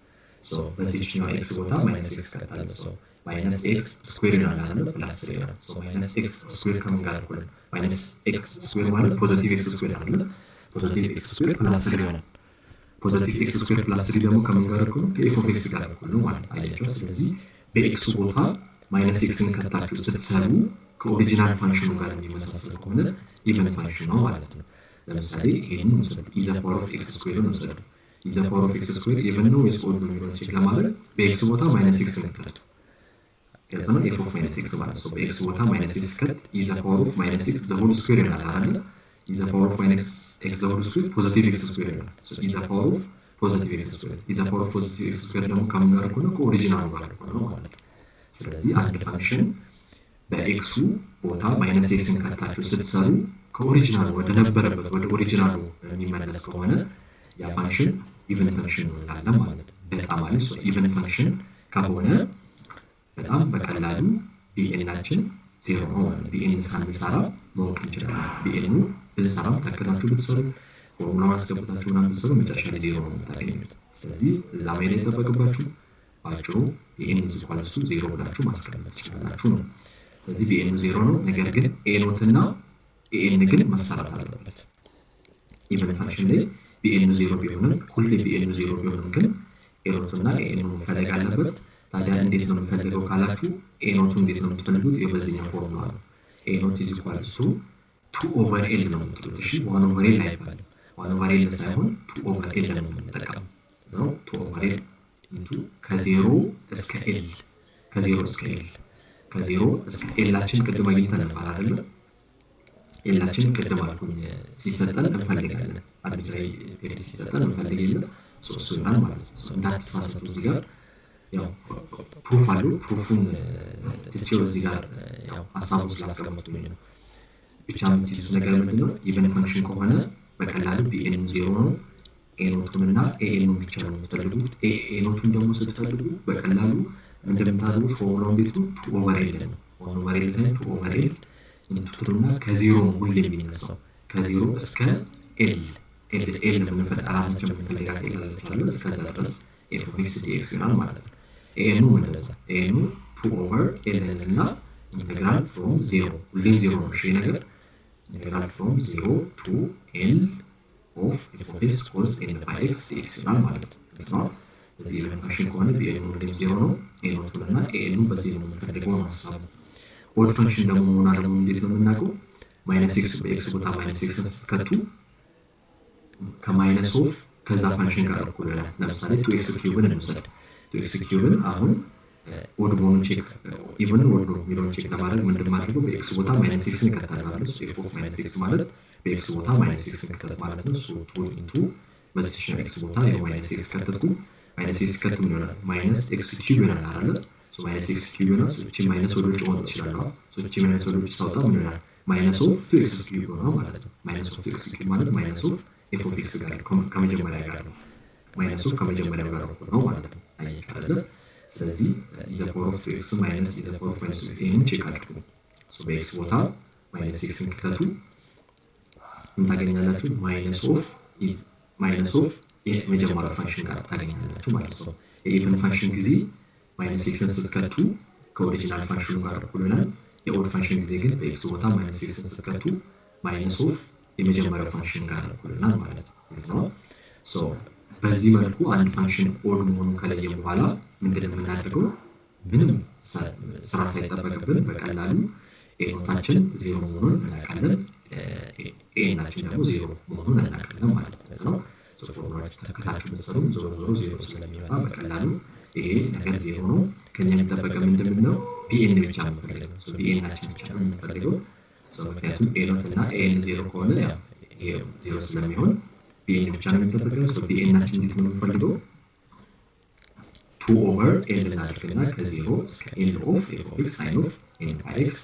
በዚህኛው x ቦታ minus x እከታለሁ። So minus x square ይሆናል አይደል? Plus three ይሆናል። So minus x square ከምን ጋር እኩል ነው? Minus x square ማለት positive x square አይደል? Positive x square plus three ይሆናል። Positive x square plus three ደግሞ ከምን ጋር እኩል ነው? ከ f of x ጋር እኩል ነው ማለት አያቸው። ስለዚህ በ x ቦታ minus x ን ከታችሁ ስትሰሩ ከ original function ኑ ጋር የሚመሳሰል ከሆነ even function ነው ማለት ነው። ለምሳሌ ይህንን ውሰዱ። e the power of x square ን ውሰዱ። e the power of x square even ነው ወይስ odd ነው የሚለውን check ለማድረግ በ x ቦታ minus x ን ክተቱ። ግልጽ ነው። f of minus x ማለት ነው። በ x ቦታ minus x ከት e the power of minus x the whole square ይሆናል አይደለ? e the power of minus x the whole square positive x square ይሆናል። E the power of positive x square፣ e the power of positive x square ደግሞ ከምን ጋር እኩል ነው? ከ original ኡ ጋር እኩል ነው ማለት ነው። ስለዚህ አንድ function በ x ኡ ቦታ minus x ን ከታችሁ ስትሰሩ ከ original ኡ ወደ ነበረበት ወደ original ኡ የሚመለስ ከሆነ ያ function even function ነው እንላለን ማለት ነው። በጣም አሪፍ። Even function ከሆነ በጣም በቀላሉ bn ኣችን ዜሮ ነው ማለት ነው። bn ሳንሰራ ማወቅ እንችላለን። bn ኑ ብንሰራም ተከታችሁ ብትሰሩ፣ ፎርሙላውን አስገብታችሁ ምናምን ብትሰሩ መጨረሻ ላይ ዜሮ ነው የምታገኙት። ስለዚህ እዛ መሄድ አይጠበቅባችሁ። በአጭሩ bn is equals to zero ብላችሁ ማስቀመጥ ትችላላችሁ ነው። ስለዚህ bn ኑ ዜሮ ነው። ነገር ግን a naught እና an ግን መሰራት አለበት። Even function ላይ bn ኑ ዜሮ ቢሆንም፣ ሁሌ bn ኑ ዜሮ ቢሆንም ግን a naught እና an ኑ መፈለግ አለበት። ታዲያ እንዴት ነው የምፈልገው ካላችሁ a naught ኡ እንዴት ነው የምትፈልጉት? በዚህኛው ፎርሙላ ነው። A naught is equals to two over L ነው የምትሉት። እሺ፣ one over L አይባልም። One over L ሳይሆን two over L ነው የምንጠቀመው። Two over L into ከዜሮ እስከ L፣ ከዜሮ እስከ L፣ ከዜሮ እስከ L ኣችን ቅድም አግኝተን ነበር አይደለ? L ኣችን ቅድም አልኩኝ ሲሰጠን እንፈልጋለን። Arbitrary period ሲሰጠን እንፈልግ የለ? እሱ ይሆናል ማለት ነው። እንዳትሳሳቱ፣ እዚህ ጋር ያው proof አሉ። Proof ኡን ትቼው እዚህ ጋር ያው ሀሳቡ ስላስቀመጥኩኝ ነው። ብቻ የምትይዙት ነገር ምንድን ነው? Even function ከሆነ በቀላሉ bn ዜሮ ነው። a naught ኡን እና an ኑን ብቻ ነው የምትፈልጉት። A naught ኡን ደግሞ ስትፈልጉ በቀላሉ እንደምታደርጉት ፎርሙላው እንዴት ነው? Two over L ነው። One over L ሳይሆን two over L into ትሉና ከዜሮ ነው ሁሌ የሚነሳው፣ ከዜሮ እስከ L፣ L L ራሳቸው የምንፈልጋት L አለች አይደል? እስከዛ ድረስ f of x dx ይሆናል ማለት ነው። an ኑ እንደዛ an ኑ two over L እና integral from zero፣ ሁሌም ዜሮ ነው። እሺ ነገር integral from zero to L of f of x cos n pi x dx ይሆናል ማለት ነው። ግልጽ ነው። ስለዚህ even function ከሆነ bn ኑ ሁሌም ዜሮ ነው። a naught ኡን እና an ኑ በዚህ ነው የምንፈልገው ነው ሀሳቡ። Odd function ደግሞ መሆን አለመሆኑ እንዴት ነው የምናውቀው? Minus x፣ በ x ቦታ minus x ን ስትከቱ ከ minus of ከዛ function ጋር እኩል ይሆናል። ለምሳሌ two x cube ን እንውሰድ። Two x cube ን አሁን odd መሆኑን check፣ even odd ነው የሚለውን check ለማድረግ ምንድን ማድረገው? በ x ቦታ minus x ን እከታለሁ ማለት ነው። f of minus x ማለት በ x ቦታ minus x ን ከተት ማለት ነው። So two into በዚህኛው x ቦታ ያው minus x ከተትኩ፣ minus x ከት ምን ይሆናል? Minus x cube ይሆናል አይደለ? Minus x cube ይሆናል። እቺ minus ወደ ውጭ ማውጣት እችላለሁ። እቺ minus ወደ ውጭ ሳወጣ ምን ይሆናል? Minus of two x cube ሆነው ማለት ነው። Minus of two x cube ማለት minus of f of x ጋር ከመጀመሪያ ጋር ነው። Minus of ከመጀመሪያው ጋር እኩል ነው ማለት ነው። አያችሁ አይደለ? ስለዚህ e the power of two x minus e the power of minus x፣ ይህን check አድርጉ። በ x ቦታ minus x ን ክተቱ፣ ምን ታገኛላችሁ? Minus of የመጀመሪያው function ጋር ታገኛላችሁ ማለት ነው። የ even function ጊዜ minus x ን ስትከቱ ከ original function ኑ ጋር እኩል ይሆናል። የ odd function ጊዜ ግን በ x ቦታ minus x ን ስትከቱ minus of የመጀመሪያው function ጋር እኩል ይሆናል ማለት ነው። ግልጽ ነው። So በዚህ መልኩ አንድ function odd መሆኑን ከለየን በኋላ ምንድን ነው የምናደርገው? ምንም ስራ ሳይጠበቅብን በቀላሉ a naught ኣችን ዜሮ መሆኑን እናውቃለን። an ኣችን ደግሞ ዜሮ መሆኑን እናውቃለን ማለት ነው። ፎርሙላችሁ ተከታችሁ ብትሰሩ ዞሮ ዞሮ ዜሮ ስለሚመጣ በቀላሉ ይሄ ነገር ዜሮ ነው። ከኛ የሚጠበቀው ምንድን ነው? bn ብቻ መፈለግ ነው። bn ኣችን ብቻ ነው የምንፈልገው። ምክንያቱም a naught እና an ዜሮ ከሆነ ያው ይሄ ዜሮ ስለሚሆን bn ብቻ ነው የሚጠበቀው። bn ኣችን እንዴት ነው የምንፈልገው? Two over L እናድርግና ከዜሮ እስከ L of f of x sine of n pi x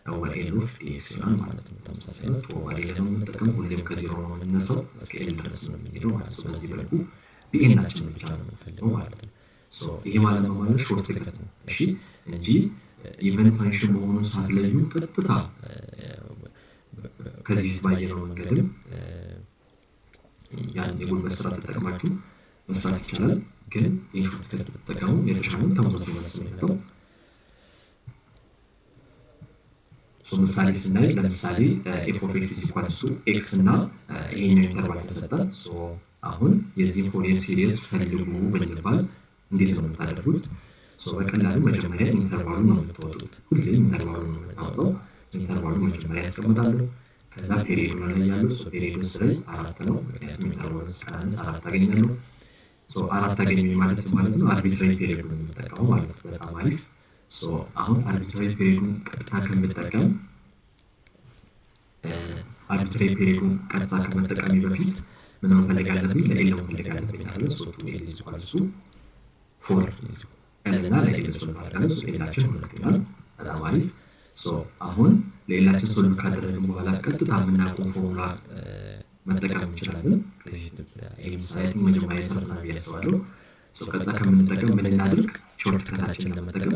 over L of dx ይሆናል ማለት ነው። ተመሳሳይ ነው። Two over L ነው የምንጠቀመው። ሁሌም ከዜሮ ነው የምንነሳው፣ እስከ L ድረስ ነው የምንሄደው ማለት ነው። በዚህ መልኩ bn ኣችንን ብቻ ነው የምንፈልገው ማለት ነው። ይሄ ማለት ነው ማለት short cut ነው፣ እሺ፣ እንጂ even function መሆኑን ሳትለዩ ቀጥታ ከዚህ ባየነው መንገድም ያን የጉልበት ስራ ተጠቅማችሁ መስራት ይቻላል። ግን ይህ short cut ብትጠቀሙ የተሻለ፣ ተመሳሳይ መልስ ነው የሚመጣው። ምሳሌ ስናይ ለምሳሌ f of x equals to x እና ይሄኛው interval ተሰጠን። አሁን የዚህን Fourier series ፈልጉ ብንባል እንዴት ነው የምታደርጉት? በቀላሉ መጀመሪያ interval ኡን ነው የምታወጡት። ሁሌም interval ኡን ነው የምናወጣው። Interval ኡን መጀመሪያ ያስቀምጣሉ። ከዛ period ኡን እለያለሁ። Period ኡን ስለይ አራት ነው፣ ምክንያቱም interval ኡን ስቀናንስ አራት አገኛለሁ። አራት አገኘሁ ማለት ማለት ነው arbitrary period ኡን የምጠቀመው ማለት ነው። በጣም አሪፍ። አሁን arbitrary period ኡን ቀጥታ ከመጠቀሚ በፊት ምን መፈለግ አለብኝ? ለ L መፈለግ አለብኝ አለ። Two L is equals to four L እና ለ L solve አደርጋለሁ። L ኣችን ሁለት ይሆናል። በጣም አሪፍ። አሁን ለ L ኣችን solve ካደረግን በኋላ ቀጥታ የምናውቀውን ፎርሙላ መጠቀም እንችላለን። ይህ ምሳሌ መጀመሪያ የሰርተናል ብዬ አስባለሁ። ቀጥታ ከምንጠቀም ምን እናድርግ? Short cut ኣችንን ለመጠቀም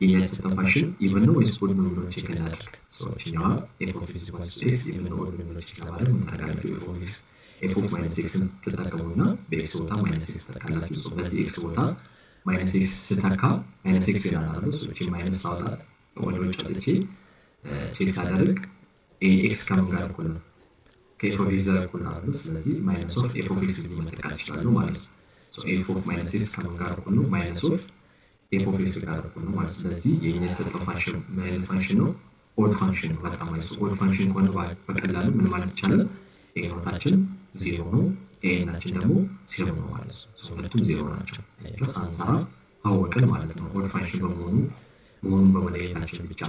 የኛ የተሰጠን function even ነው ወይስ odd ነው የሚለውን check እናድርግ። ይችኛዋ f of x equals to x even ነው odd ነው የሚለውን check ለማድረግ ምን ታደርጋላችሁ? f of x f of minus x ን ትጠቀሙና በ x ቦታ minus x ትተካላችሁ። በዚህ x ቦታ minus x ስተካ minus x ይሆናል አይደል? So minus ሳወጣ ወደ ውጭ አውጥቼ check ሳደርግ x ከምን ጋር እኩል ነው? ከ f of x ጋር እኩል ነው አይደል? ስለዚህ minus of f of x ብዬ መተካት እችላለሁ ማለት ነው። f of minus x ከምን ጋር እኩል ነው? Minus of f of x ጋር እኩል ነው ማለት ነው። ስለዚህ የኛ የተሰጠው function ምን አይነት function ነው? Odd function ነው። በጣም አሪፍ። Odd function ከሆነ በቀላሉ ምን ማለት ይቻላል? A naught ኣችን ዜሮ ነው፣ an ኣችን ደግሞ ዜሮ ነው ማለት ነው። ሁለቱም ዜሮ ናቸው። ሳንሰራ አወቅን ማለት ነው፣ odd function በመሆኑ መሆኑን በመለየታችን ብቻ።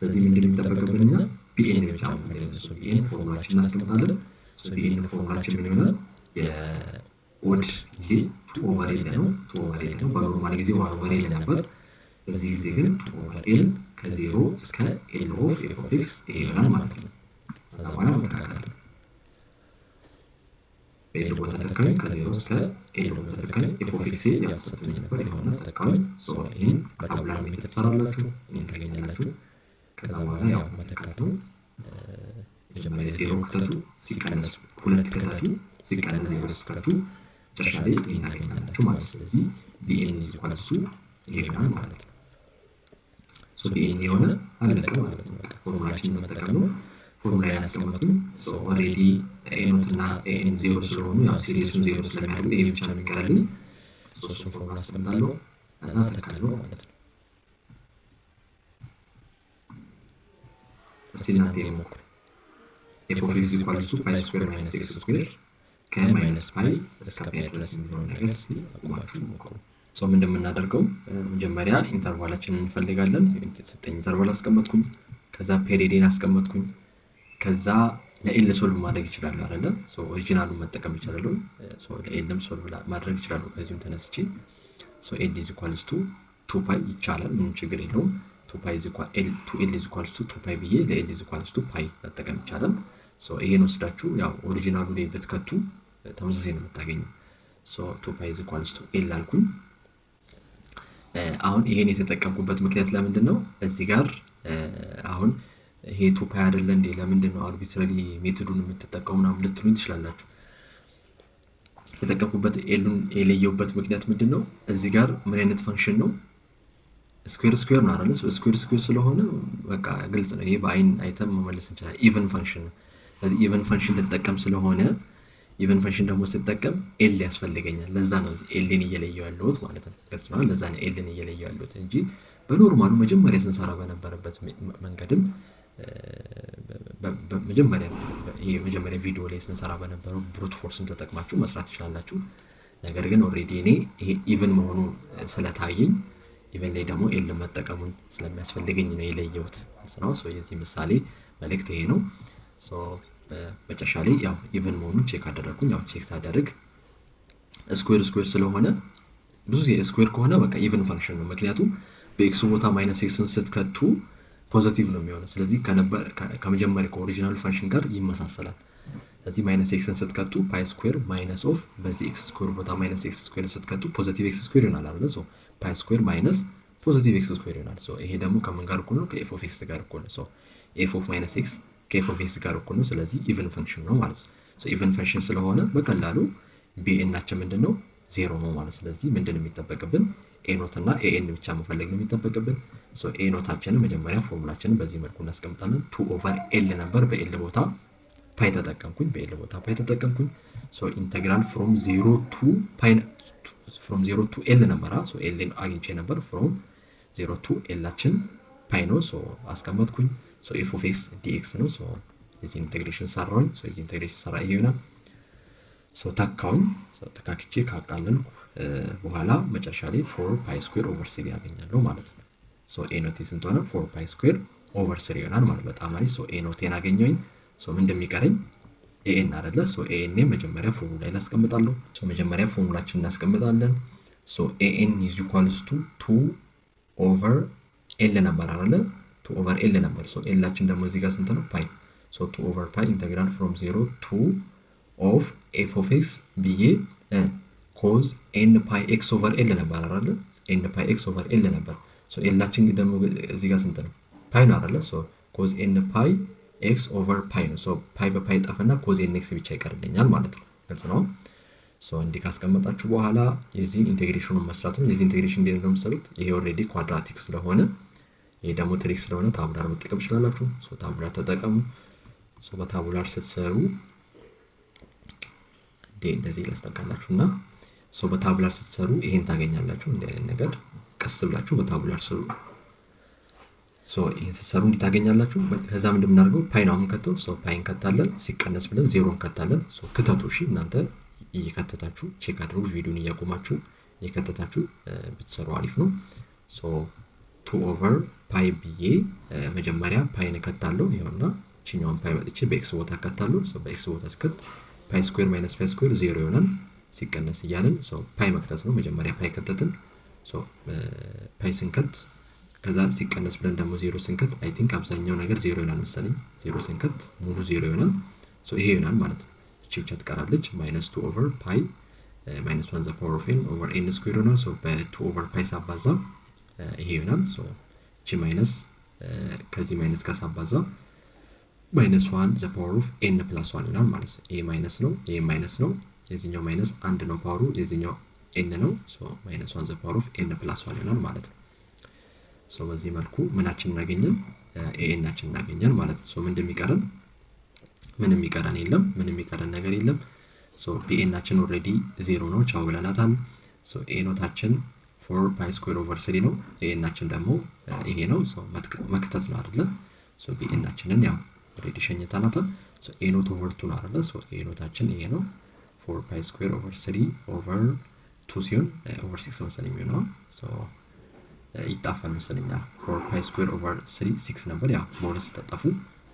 ስለዚህ ምንድን የሚጠበቅብን እኛ? Bn ብቻ መፈለግ ነው። Bn formula ኣችን እናስቀምጣለን። Bn formula ኣችን ምን ይሆናል? የ odd ጊዜ two over L ነው። Two over L ነው። በ normal ጊዜ one over L ነበር። በዚህ ጊዜ ግን two over L ከዜሮ እስከ L of f of x ይሆናል ማለት ነው። ከዛ በኋላ መተካካት ነው። በ L ቦታ ተካኝ፣ ከዜሮ እስከ L ቦታ ተካኝ። f of x ያሰጡኝ ነበር የሆነ ተካኝ። ይህን በ tabular method ትሰራላችሁ፣ ይህን ታገኛላችሁ። ከዛ በኋላ ያው መተካቱ፣ መጀመሪያ ዜሮ ክተቱ፣ ሲቀነስ ሁለት ክተቱ፣ ሲቀነስ ዜሮ ስትከቱ መጨረሻ ላይ ይህን ታገኛላችሁ ማለት ነው። ስለዚህ bn is equals to ይሄ ይሆናል ማለት ነው። Bn የሆነ አለቀ ማለት ነው። ፎርሙላችንን መጠቀም ነው። ፎርሙላ ያስቀመጡን already a naught እና an ዜሮ ስለሆኑ ያው series ኡን ዜሮ ስለሚያደርጉ ይሄ ብቻ ነው የሚቀርልኝ። ሶስቱን ፎርሙላ አስቀምጣለሁ እና ተካለው ማለት ነው። እስቲ እናንተ ሞክሩ። F of x equals to pi square minus x square ከ minus pi እስከ pi ድረስ የሚለውን ነገር እስቲ አቁማችሁ ሞክሩ። So እንደምናደርገው መጀመሪያ interval ኣችንን እንፈልጋለን። የተሰጠኝ interval አስቀመጥኩኝ። ከዛ period ኤን አስቀመጥኩኝ። ከዛ ለ L solve ማድረግ ይችላሉ አይደለ? Original ኡን መጠቀም ይችላሉ። ለ L ም solve ማድረግ ይችላሉ። ከዚሁም ተነስቼ L is equals to two pi ይቻላል፣ ምንም ችግር የለውም። Two L is equals to two pi ብዬ ለ L is equals to pi መጠቀም ይቻላል። ይሄን ወስዳችሁ ያው original ኡ ላይ ብትከቱ ተመሳሳይ ነው የምታገኙ። Two pi is equals to L አልኩኝ። አሁን ይሄን የተጠቀምኩበት ምክንያት ለምንድን ነው? እዚህ ጋር አሁን ይሄ two pi አይደለ እንዴ፣ ለምንድን ነው arbitrary method ኡን የምትጠቀሙ ምናምን ልትሉኝ ትችላላችሁ። የተጠቀምኩበት L ኡን የለየሁበት ምክንያት ምንድን ነው? እዚህ ጋር ምን አይነት function ነው? Square square ነው አይደለ? Square square ስለሆነ በቃ ግልጽ ነው። ይሄ በአይን አይተን መመለስ እንችላለን። Even function ነው። ስለዚህ even function ልጠቀም ስለሆነ Even function ደግሞ ስጠቀም L ያስፈልገኛል። ለዛ ነው L ን እየለየው ያለሁት ማለት ነው። ግልጽ ነው። ለዛ ነው L ን እየለየው ያለሁት እንጂ በ normal ኡ መጀመሪያ ስንሰራ በነበረበት መንገድም፣ መጀመሪያ ቪዲዮ ላይ ስንሰራ በነበረው brute force ም ተጠቅማችሁ መስራት ትችላላችሁ። ነገር ግን already እኔ ይሄ even መሆኑ ስለታየኝ፣ even ላይ ደግሞ L መጠቀሙን ስለሚያስፈልገኝ ነው የለየሁት ነው። የዚህ ምሳሌ መልእክት ይሄ ነው። መጨረሻ ላይ ያው even መሆኑን check አደረግኩኝ። ያው check ሳደርግ square square ስለሆነ፣ ብዙ ጊዜ square ከሆነ በቃ even function ነው። ምክንያቱም በ x ቦታ minus x ን ስትከቱ positive ነው የሚሆነው። ስለዚህ ከመጀመሪያ ከ original function ጋር ይመሳሰላል። ስለዚህ minus x ን ስትከቱ pi square minus of በዚህ x square ቦታ minus x square ስትከቱ positive x square ይሆናል አይደለ? So pi square minus positive x square ይሆናል። So ይሄ ደግሞ ከምን ጋር እኩል ነው? ከ f of x ጋር እኩል ነው። So f of minus x ከ f of x ጋር እኩል ነው። ስለዚህ even function ነው ማለት ነው። So even function ስለሆነ በቀላሉ bn ኣችን ምንድን ነው? ዜሮ ነው ማለት። ስለዚህ ምንድን ነው የሚጠበቅብን? A naught እና an ብቻ መፈለግ ነው የሚጠበቅብን። A naught ኣችንን መጀመሪያ ፎርሙላችንን በዚህ መልኩ እናስቀምጣለን። Two over L ነበር፣ በ L ቦታ pi ተጠቀምኩኝ። በ L ቦታ pi ተጠቀምኩኝ። Integral from zero to pi፣ from zero to L ነበራ። L ን አግኝቼ ነበር። From zero to L ኣችን pi ነው። አስቀመጥኩኝ። f of x dx ነው። የዚህ integration ሰራሁኝ። የዚህ integration ሰራ ይሄ ይሆናል። ተካውኝ። ተካክቼ ካቃለልኩ በኋላ መጨረሻ ላይ four pi square over three ያገኛለሁ ማለት ነው። A naught ኤ ስንት ሆነ? Four pi square over three ይሆናል ማለት። በጣም አሪፍ። A naught ኤን አገኘሁኝ። ምን እንደሚቀረኝ an አይደለ? An መጀመሪያ ፎርሙላ ላይ ላስቀምጣለሁ። መጀመሪያ ፎርሙላችን እናስቀምጣለን። An is equals to two over L ነበር አይደለ? Two over L ነበር። L ኣችን ደግሞ እዚህ ጋር ስንት ነው? Pi። Two over pi integral from zero to of f of x ብዬ cos n pi x over L ነበር አይደለ? N pi x over L ነበር። L ኣችን ደግሞ እዚህ ጋር ስንት ነው? Pi ነው አይደለ? Cos n pi x over pi ነው። Pi በ pi ጠፈና cos n x ብቻ ይቀርልኛል ማለት ነው። ግልጽ ነው። እንዲህ ካስቀመጣችሁ በኋላ የዚህን integration ኑን መስራት ነው። የዚህ integration እንዴት ነው የምትሰሩት? ይሄ already quadratic ስለሆነ፣ ይሄ ደግሞ trig ስለሆነ tabular መጠቀም ትችላላችሁ። Tabular ተጠቀሙ። በ tabular ስትሰሩ እንዴ እንደዚህ ላስጠጋላችሁ እና በ tabular ስትሰሩ ይሄን ታገኛላችሁ። እንዲህ አይነት ነገር ቀስ ብላችሁ በ tabular ስሩ። ይህን ስትሰሩ እንዲህ ታገኛላችሁ። ከዛ ምንድን የምናደርገው? Pi ነው የምንከተው። Pi እንከታለን፣ ሲቀነስ ብለን ዜሮ እንከታለን። ክተቱ፣ እሺ፣ እናንተ እየከተታችሁ check አድርጉ። ቪዲዮን እያቆማችሁ እየከተታችሁ ብትሰሩ አሪፍ ነው። Two over pi ብዬ መጀመሪያ pi ን እከታለሁ። ይኸውና ችኛውን pi መጥቼ በ x ቦታ እከታለሁ። በ x ቦታ ስከት pi square minus pi square zero ይሆናል። ሲቀነስ እያልን pi መክተት ነው። መጀመሪያ pi ከተትን። Pi ስንከት ከዛ ሲቀነስ ብለን ደግሞ ዜሮ ስንከት I think አብዛኛው ነገር ዜሮ ይሆናል መሰለኝ። ዜሮ ስንከት ሙሉ ዜሮ ይሆናል። ይሄ ይሆናል ማለት ነው። እቺ ብቻ ትቀራለች። Minus two over pi minus one the power of n over n square ይሆናል። በ two over pi ሳባዛ ይሄ ይሆናል። እቺ minus ከዚህ minus ጋር ሳባዛ minus one the power of n plus one ይሆናል ማለት ነው። ይሄ minus ነው፣ ይሄ minus ነው። የዚህኛው minus አንድ ነው power ኡ፣ የዚህኛው n ነው። Minus one the power of n plus one ይሆናል ማለት ነው። በዚህ መልኩ ምናችን እናገኘን? An ኣችን እናገኘን ማለት ነው። ምን እንደሚቀረን? ምንም የሚቀረን የለም። ምንም የሚቀረን ነገር የለም። Bn ኣችን already zero ነው፣ ቻው ብለናታል። A naught ኣችን four pi square over three ነው። An ኣችን ደግሞ ይሄ ነው፣ መክተት ነው አይደለ? Bn ኣችንን ያው already ሸኝተናታል። A naught over two ነው አይደለ? A naught ኣችን ይሄ ነው። Four pi square over three over two ሲሆን over six መሰለኝ የሚሆነው፣ ይጣፋል መሰለኝ። Four pi square over three six ነበር። ያው በሁለት ስታጠፉ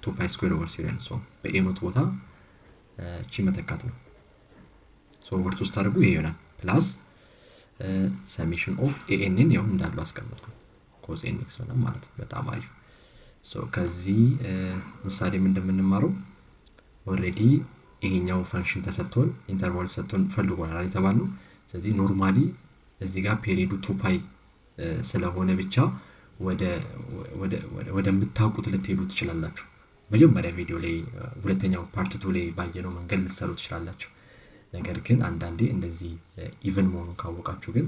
two pi square over three ነው። በ A naught ቦታ ቺ መተካት ነው። Over two ስታደርጉ ይሄ ይሆናል። Plus summation of an ን ያው እንዳሉ አስቀመጥኩ፣ cos n x ሆነ ማለት ነው። በጣም አሪፍ። ከዚህ ምሳሌ ምን እንደምንማረው፣ already ይሄኛው function ተሰጥቶን፣ interval ኡ ተሰጥቶን ፈልጎናል የተባልነው። ስለዚህ normally እዚህ ጋር period ኡ two pi ስለሆነ ብቻ ወደምታውቁት ልትሄዱ ትችላላችሁ። መጀመሪያ ቪዲዮ ላይ ሁለተኛው part two ላይ ባየነው መንገድ ልትሰሩ ትችላላችሁ። ነገር ግን አንዳንዴ እንደዚህ even መሆኑን ካወቃችሁ ግን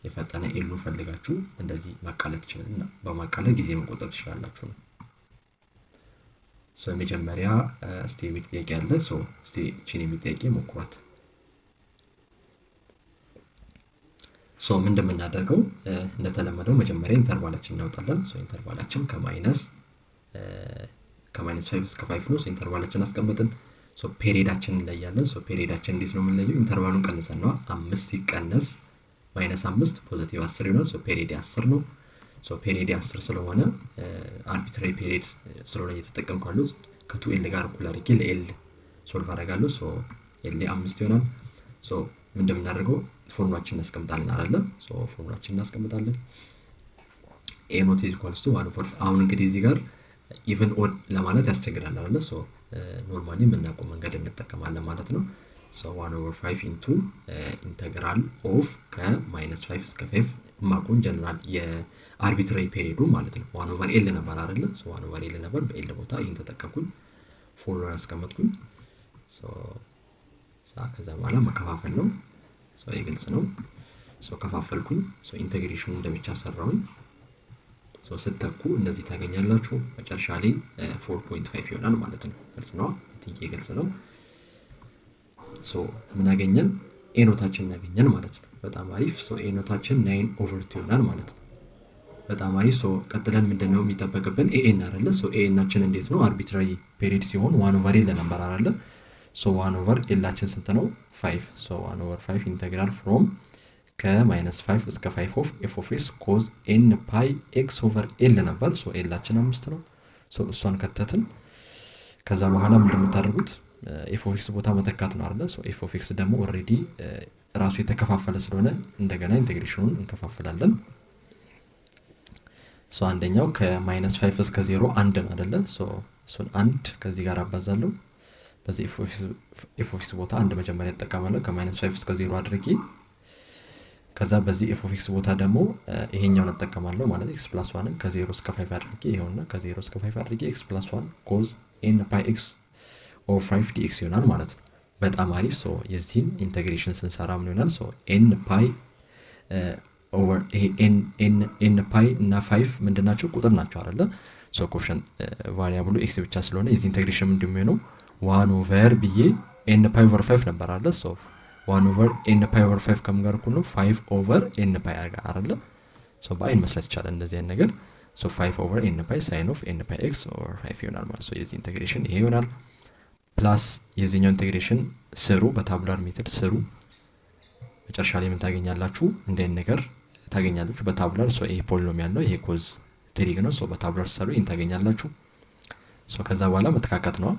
የፈጠነ L ኡን ፈልጋችሁ እንደዚህ ማቃለል ትችላል እና በማቃለል ጊዜ መቆጠብ ትችላላችሁ ነው። የመጀመሪያ እስቲ የሚል ጥያቄ አለ። እስቲ ቺን የሚል ጥያቄ ሞክሯት። So ምን እንደምናደርገው እንደተለመደው መጀመሪያ interval ኣችን እናወጣለን። So interval ኣችን ከ minus 5 እስከ 5 ነው። So interval ኣችን አስቀመጥን። So period ኣችን እንለያለን። So period ኣችን እንዴት ነው የምንለየው? Interval ኡን ቀንሰን ነው። 5 ሲቀነስ minus 5 positive 10 ይሆናል። So period 10 ነው። So period 10 ስለሆነ arbitrary period ስለሆነ እየተጠቀምኩ ያሉት ከ two L ጋር እኩል አድርጌ ለ L solve አደርጋለሁ። So L 5 ይሆናል። So ምን እንደምናደርገው ፎርሙላችን እናስቀምጣለን አይደለ? So formula ኣችን እናስቀምጣለን። A naught is equals to one over፣ አሁን እንግዲህ እዚህ ጋር even odd ለማለት ያስቸግራል አይደለ? So normally የምናውቀው መንገድ እንጠቀማለን ማለት ነው። So one over five into integral of ከ minus five እስከ five የማውቀውን general የ arbitrary period ኡ ማለት ነው። One over L ነበር አይደለ? So one over L ነበር። በ L ቦታ ይህን ተጠቀምኩኝ፣ ፎርሙላ ያስቀመጥኩኝ። ከዛ በኋላ መከፋፈል ነው። So ይህ ግልጽ ነው። So ከፋፈልኩኝ። So integration ኑ እንደብቻ ሰራሁኝ። So ስተኩ እነዚህ ታገኛላችሁ። መጨረሻ ላይ 4.5 ይሆናል ማለት ነው። ግልጽ ነው። Think ግልጽ ነው። So ምን አገኘን? A naught ኣችን እናገኘን ማለት ነው። በጣም አሪፍ። So A naught ኣችን 9 over 2 ይሆናል ማለት ነው። በጣም አሪፍ። So ቀጥለን ምንድን ነው የሚጠበቅብን? A n አይደለ? So A n ኣችን እንዴት ነው? Arbitrary period ሲሆን one over L ነበር አይደለ? So one over L ኣችን ስንት ነው? Five። So one over five integral from ከ minus five እስከ five of f of x cos n pi x over L ነበር። So L ኣችን 5 ነው። So እሷን ከተትን። ከዛ በኋላ ምንድን የምታደርጉት f of x ቦታ መተካት ነው አይደለ? So f of x ደግሞ already ራሱ የተከፋፈለ ስለሆነ እንደገና integration ኑን እንከፋፍላለን። So አንደኛው ከ minus five እስከ ዜሮ አንድ ነው አይደለ? So እሱን አንድ ከዚህ ጋር አባዛለሁ። በዚህ f of x ቦታ አንድ መጀመሪያ እጠቀማለሁ፣ ከ minus five እስከ ዜሮ አድርጌ። ከዛ በዚህ f of x ቦታ ደግሞ ይሄኛውን እጠቀማለሁ ማለት x plus one ን ከዜሮ እስከ five አድርጌ፣ ይኸውና ከዜሮ እስከ five አድርጌ x plus one cos n pi x over five dx ይሆናል ማለት ነው። በጣም አሪፍ። So የዚህን integration ስንሰራ ምን ይሆናል? So n pi over ይሄ n pi እና five ምንድን ናቸው? ቁጥር ናቸው አይደለ? So coefficient variable ኡ x ብቻ ስለሆነ የዚህ integration ምንድን የሚሆነው? One over ብዬ n pi over five ነበር አለ። So one over n pi over five ከምን ጋር እኩል ነው? Five over n pi አይደለ? So በአይን መስራት ይቻላል እንደዚህ አይነት ነገር። So five over n pi sine of n pi x over five ይሆናል ማለት። So የዚህ integration ይሄ ይሆናል። Plus የዚህኛው integration ስሩ፣ በ tabular method ስሩ። መጨረሻ ላይ ምን ታገኛላችሁ? እንደ አይነት ነገር ታገኛላችሁ በ tabular። So ይሄ polynomial ነው፣ ይሄ cos trig ነው። So በ tabular ሰሩ፣ ይህን ታገኛላችሁ። So ከዛ በኋላ መተካካት ነው።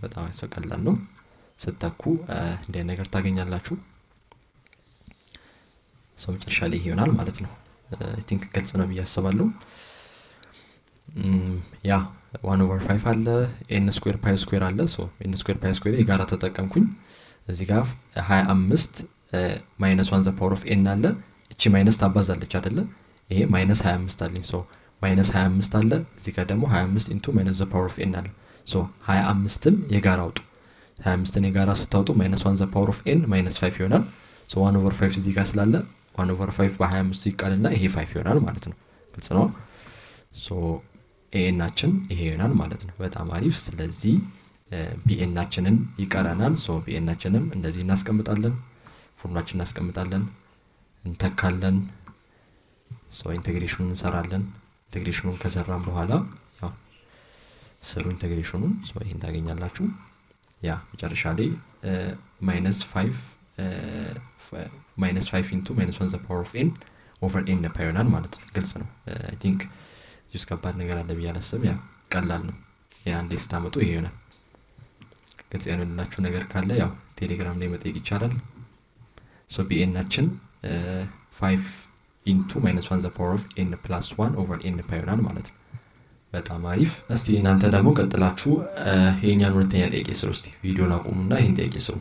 በጣም ሰው ቀላል ነው። ስተኩ እንደ አይነት ነገር ታገኛላችሁ። So መጨረሻ ላይ ይሄ ይሆናል ማለት ነው። I think ግልጽ ነው ብዬ አስባለሁ። Yeah, one over five አለ፣ n square pi square አለ። So n square pi square የጋራ ተጠቀምኩኝ። እዚህ ጋር 25 minus one the power of n አለ። እቺ minus ታባዛለች አይደለ? ይሄ minus 25 አለኝ። So minus 25 አለ። እዚህ ጋር ደግሞ 25 into minus the power of n አለ። So 25ን የጋራ አውጡ። 25ን የጋራ ስታወጡ minus one the power of n minus 5 ይሆናል። So one over 5 እዚህ ጋር ስላለ one over 5 በ25 ይቃልና ይሄ 5 ይሆናል ማለት ነው። ግልጽ ነው። So a n ኣችን ይሄ ይሆናል ማለት ነው። በጣም አሪፍ። ስለዚህ b n ኣችንን ይቀረናል። So b n ኣችንም እንደዚህ እናስቀምጣለን፣ ፎርሙላችን እናስቀምጣለን፣ እንተካለን። So integration ኑን እንሰራለን። Integration ኑን ከሰራን በኋላ ያው ስሩ integration ኑን። So ይህን ታገኛላችሁ። Yeah, መጨረሻ ላይ minus five into minus one the power of n over n pi ይሆናል ማለት ነው። ግልጽ ነው። I think እዚህ ውስጥ ከባድ ነገር አለ ብዬ አላስብም። Yeah, ቀላል ነው። የአንዴ ስታመጡ ይሄ ይሆናል። ግልጽ ያልሆነላችሁ ነገር ካለ ያው ቴሌግራም ላይ መጠየቅ ይቻላል። So b n ኣችን five into minus one the power of n plus one over n pi ይሆናል ማለት ነው። በጣም አሪፍ። እስቲ እናንተ ደግሞ ቀጥላችሁ ይሄኛን ሁለተኛ ጥያቄ ስሩ። እስቲ ቪዲዮን አቁሙና ይህን ጥያቄ ስሩ።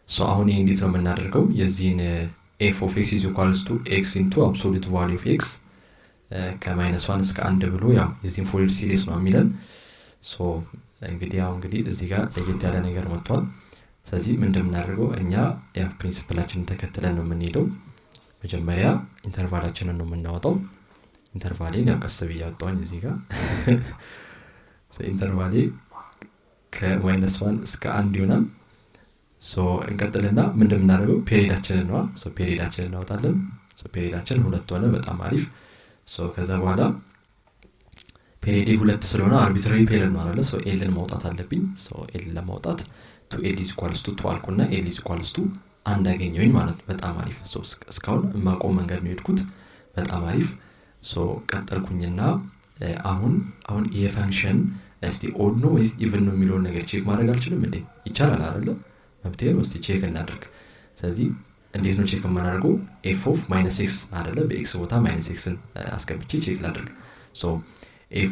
So አሁን ይህ እንዴት ነው የምናደርገው? የዚህን f of x is equals to x into absolute value of x ከ minus one እስከ አንድ ብሎ ያው የዚህን Fourier series ነው የሚለን። So እንግዲህ ያው እንግዲህ እዚህ ጋር ለየት ያለ ነገር መጥቷል። ስለዚህ ምንድን የምናደርገው እኛ ያ principle ኣችንን ተከትለን ነው የምንሄደው። መጀመሪያ interval ኣችንን ነው የምናወጣው። Interval ኤን ያው ቀስ ብዬ አወጣሁኝ እዚህ ጋር። Interval ኤ ከ minus one እስከ አንድ ይሆናል። So እንቀጥልና ምንድን የምናደርገው period ኣችንን ነዋ። So period ኣችንን እናወጣለን። So period ኣችን 2 ሆነ። በጣም አሪፍ። So ከዛ በኋላ period ኤ 2 ስለሆነ arbitrary period ነው አይደለ? So L ን ማውጣት አለብኝ። So L ለማውጣት 2 L is equals to 2 አልኩና L is equals to 1 አገኘሁኝ ማለት ነው። በጣም አሪፍ። So እስካሁን የማውቀው መንገድ ነው የሄድኩት። በጣም አሪፍ። So ቀጠልኩኝና አሁን ይሄ function እስቲ odd ነው ወይስ even ነው የሚለውን ነገር check ማድረግ አልችልም እንዴ? ይቻላል አይደለ? መብቴ ነው። እስቲ check እናድርግ። ስለዚህ እንዴት ነው check የማናደርገው? f of minus x አይደለ? በ x ቦታ minus x ን አስገብቼ check ላድርግ። So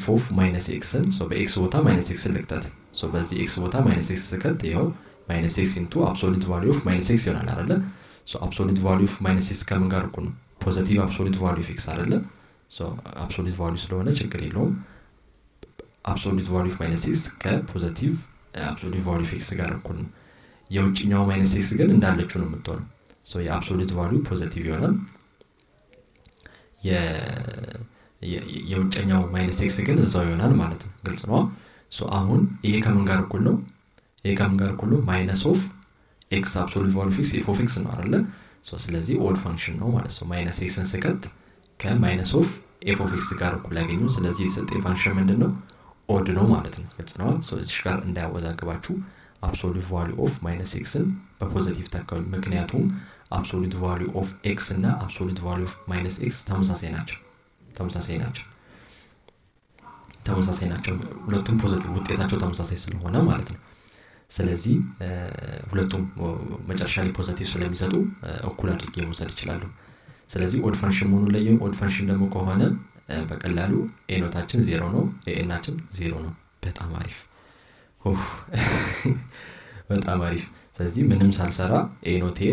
f of minus x ን so በ x ቦታ minus x ን ልክተት። So በዚህ x ቦታ minus x ስከት ይኸው minus x into absolute value of minus x ይሆናል አይደለ? So absolute value of minus x ከምን ጋር እኩል ነው? Positive absolute value of x አይደለ? So absolute value ስለሆነ ችግር የለውም። Absolute value of minus x ከ positive absolute value of x ጋር እኩል ነው። የውጭኛው minus x ግን እንዳለችው ነው የምትሆነው። So የ absolute value positive ይሆናል። የውጨኛው minus x ግን እዛው ይሆናል ማለት ነው። ግልጽ ነው። So አሁን ይሄ ከምን ጋር እኩል ነው? ይሄ ከምን ጋር እኩል ነው? Minus of x absolute value of x f of x ነው አይደለ? So ስለዚህ odd function ነው ማለት ነው። Minus x ን ስከት ከ minus of f of x ጋር እኩል ያገኙ። ስለዚህ የተሰጠኝ function ምንድነው? Odd ነው ማለት ነው። ግልጽ ነው። So እዚህ ጋር እንዳያወዛግባችሁ absolute value of minus x ን በ positive ተካው። ምክንያቱም absolute value of x እና absolute value of minus x ተመሳሳይ ናቸው። ተመሳሳይ ናቸው። ተመሳሳይ ናቸው። ሁለቱም positive ውጤታቸው ተመሳሳይ ስለሆነ ማለት ነው። ስለዚህ ሁለቱም መጨረሻ ላይ positive ስለሚሰጡ እኩል አድርጌ መውሰድ እችላለሁ። ስለዚህ odd function መሆኑን ለየው። Odd function ደግሞ ከሆነ በቀላሉ a naught ኣችን 0 ነው፣ a n ኣችን 0 ነው። በጣም አሪፍ። ኡፍ በጣም አሪፍ። ስለዚህ ምንም ሳልሰራ a naught ኤ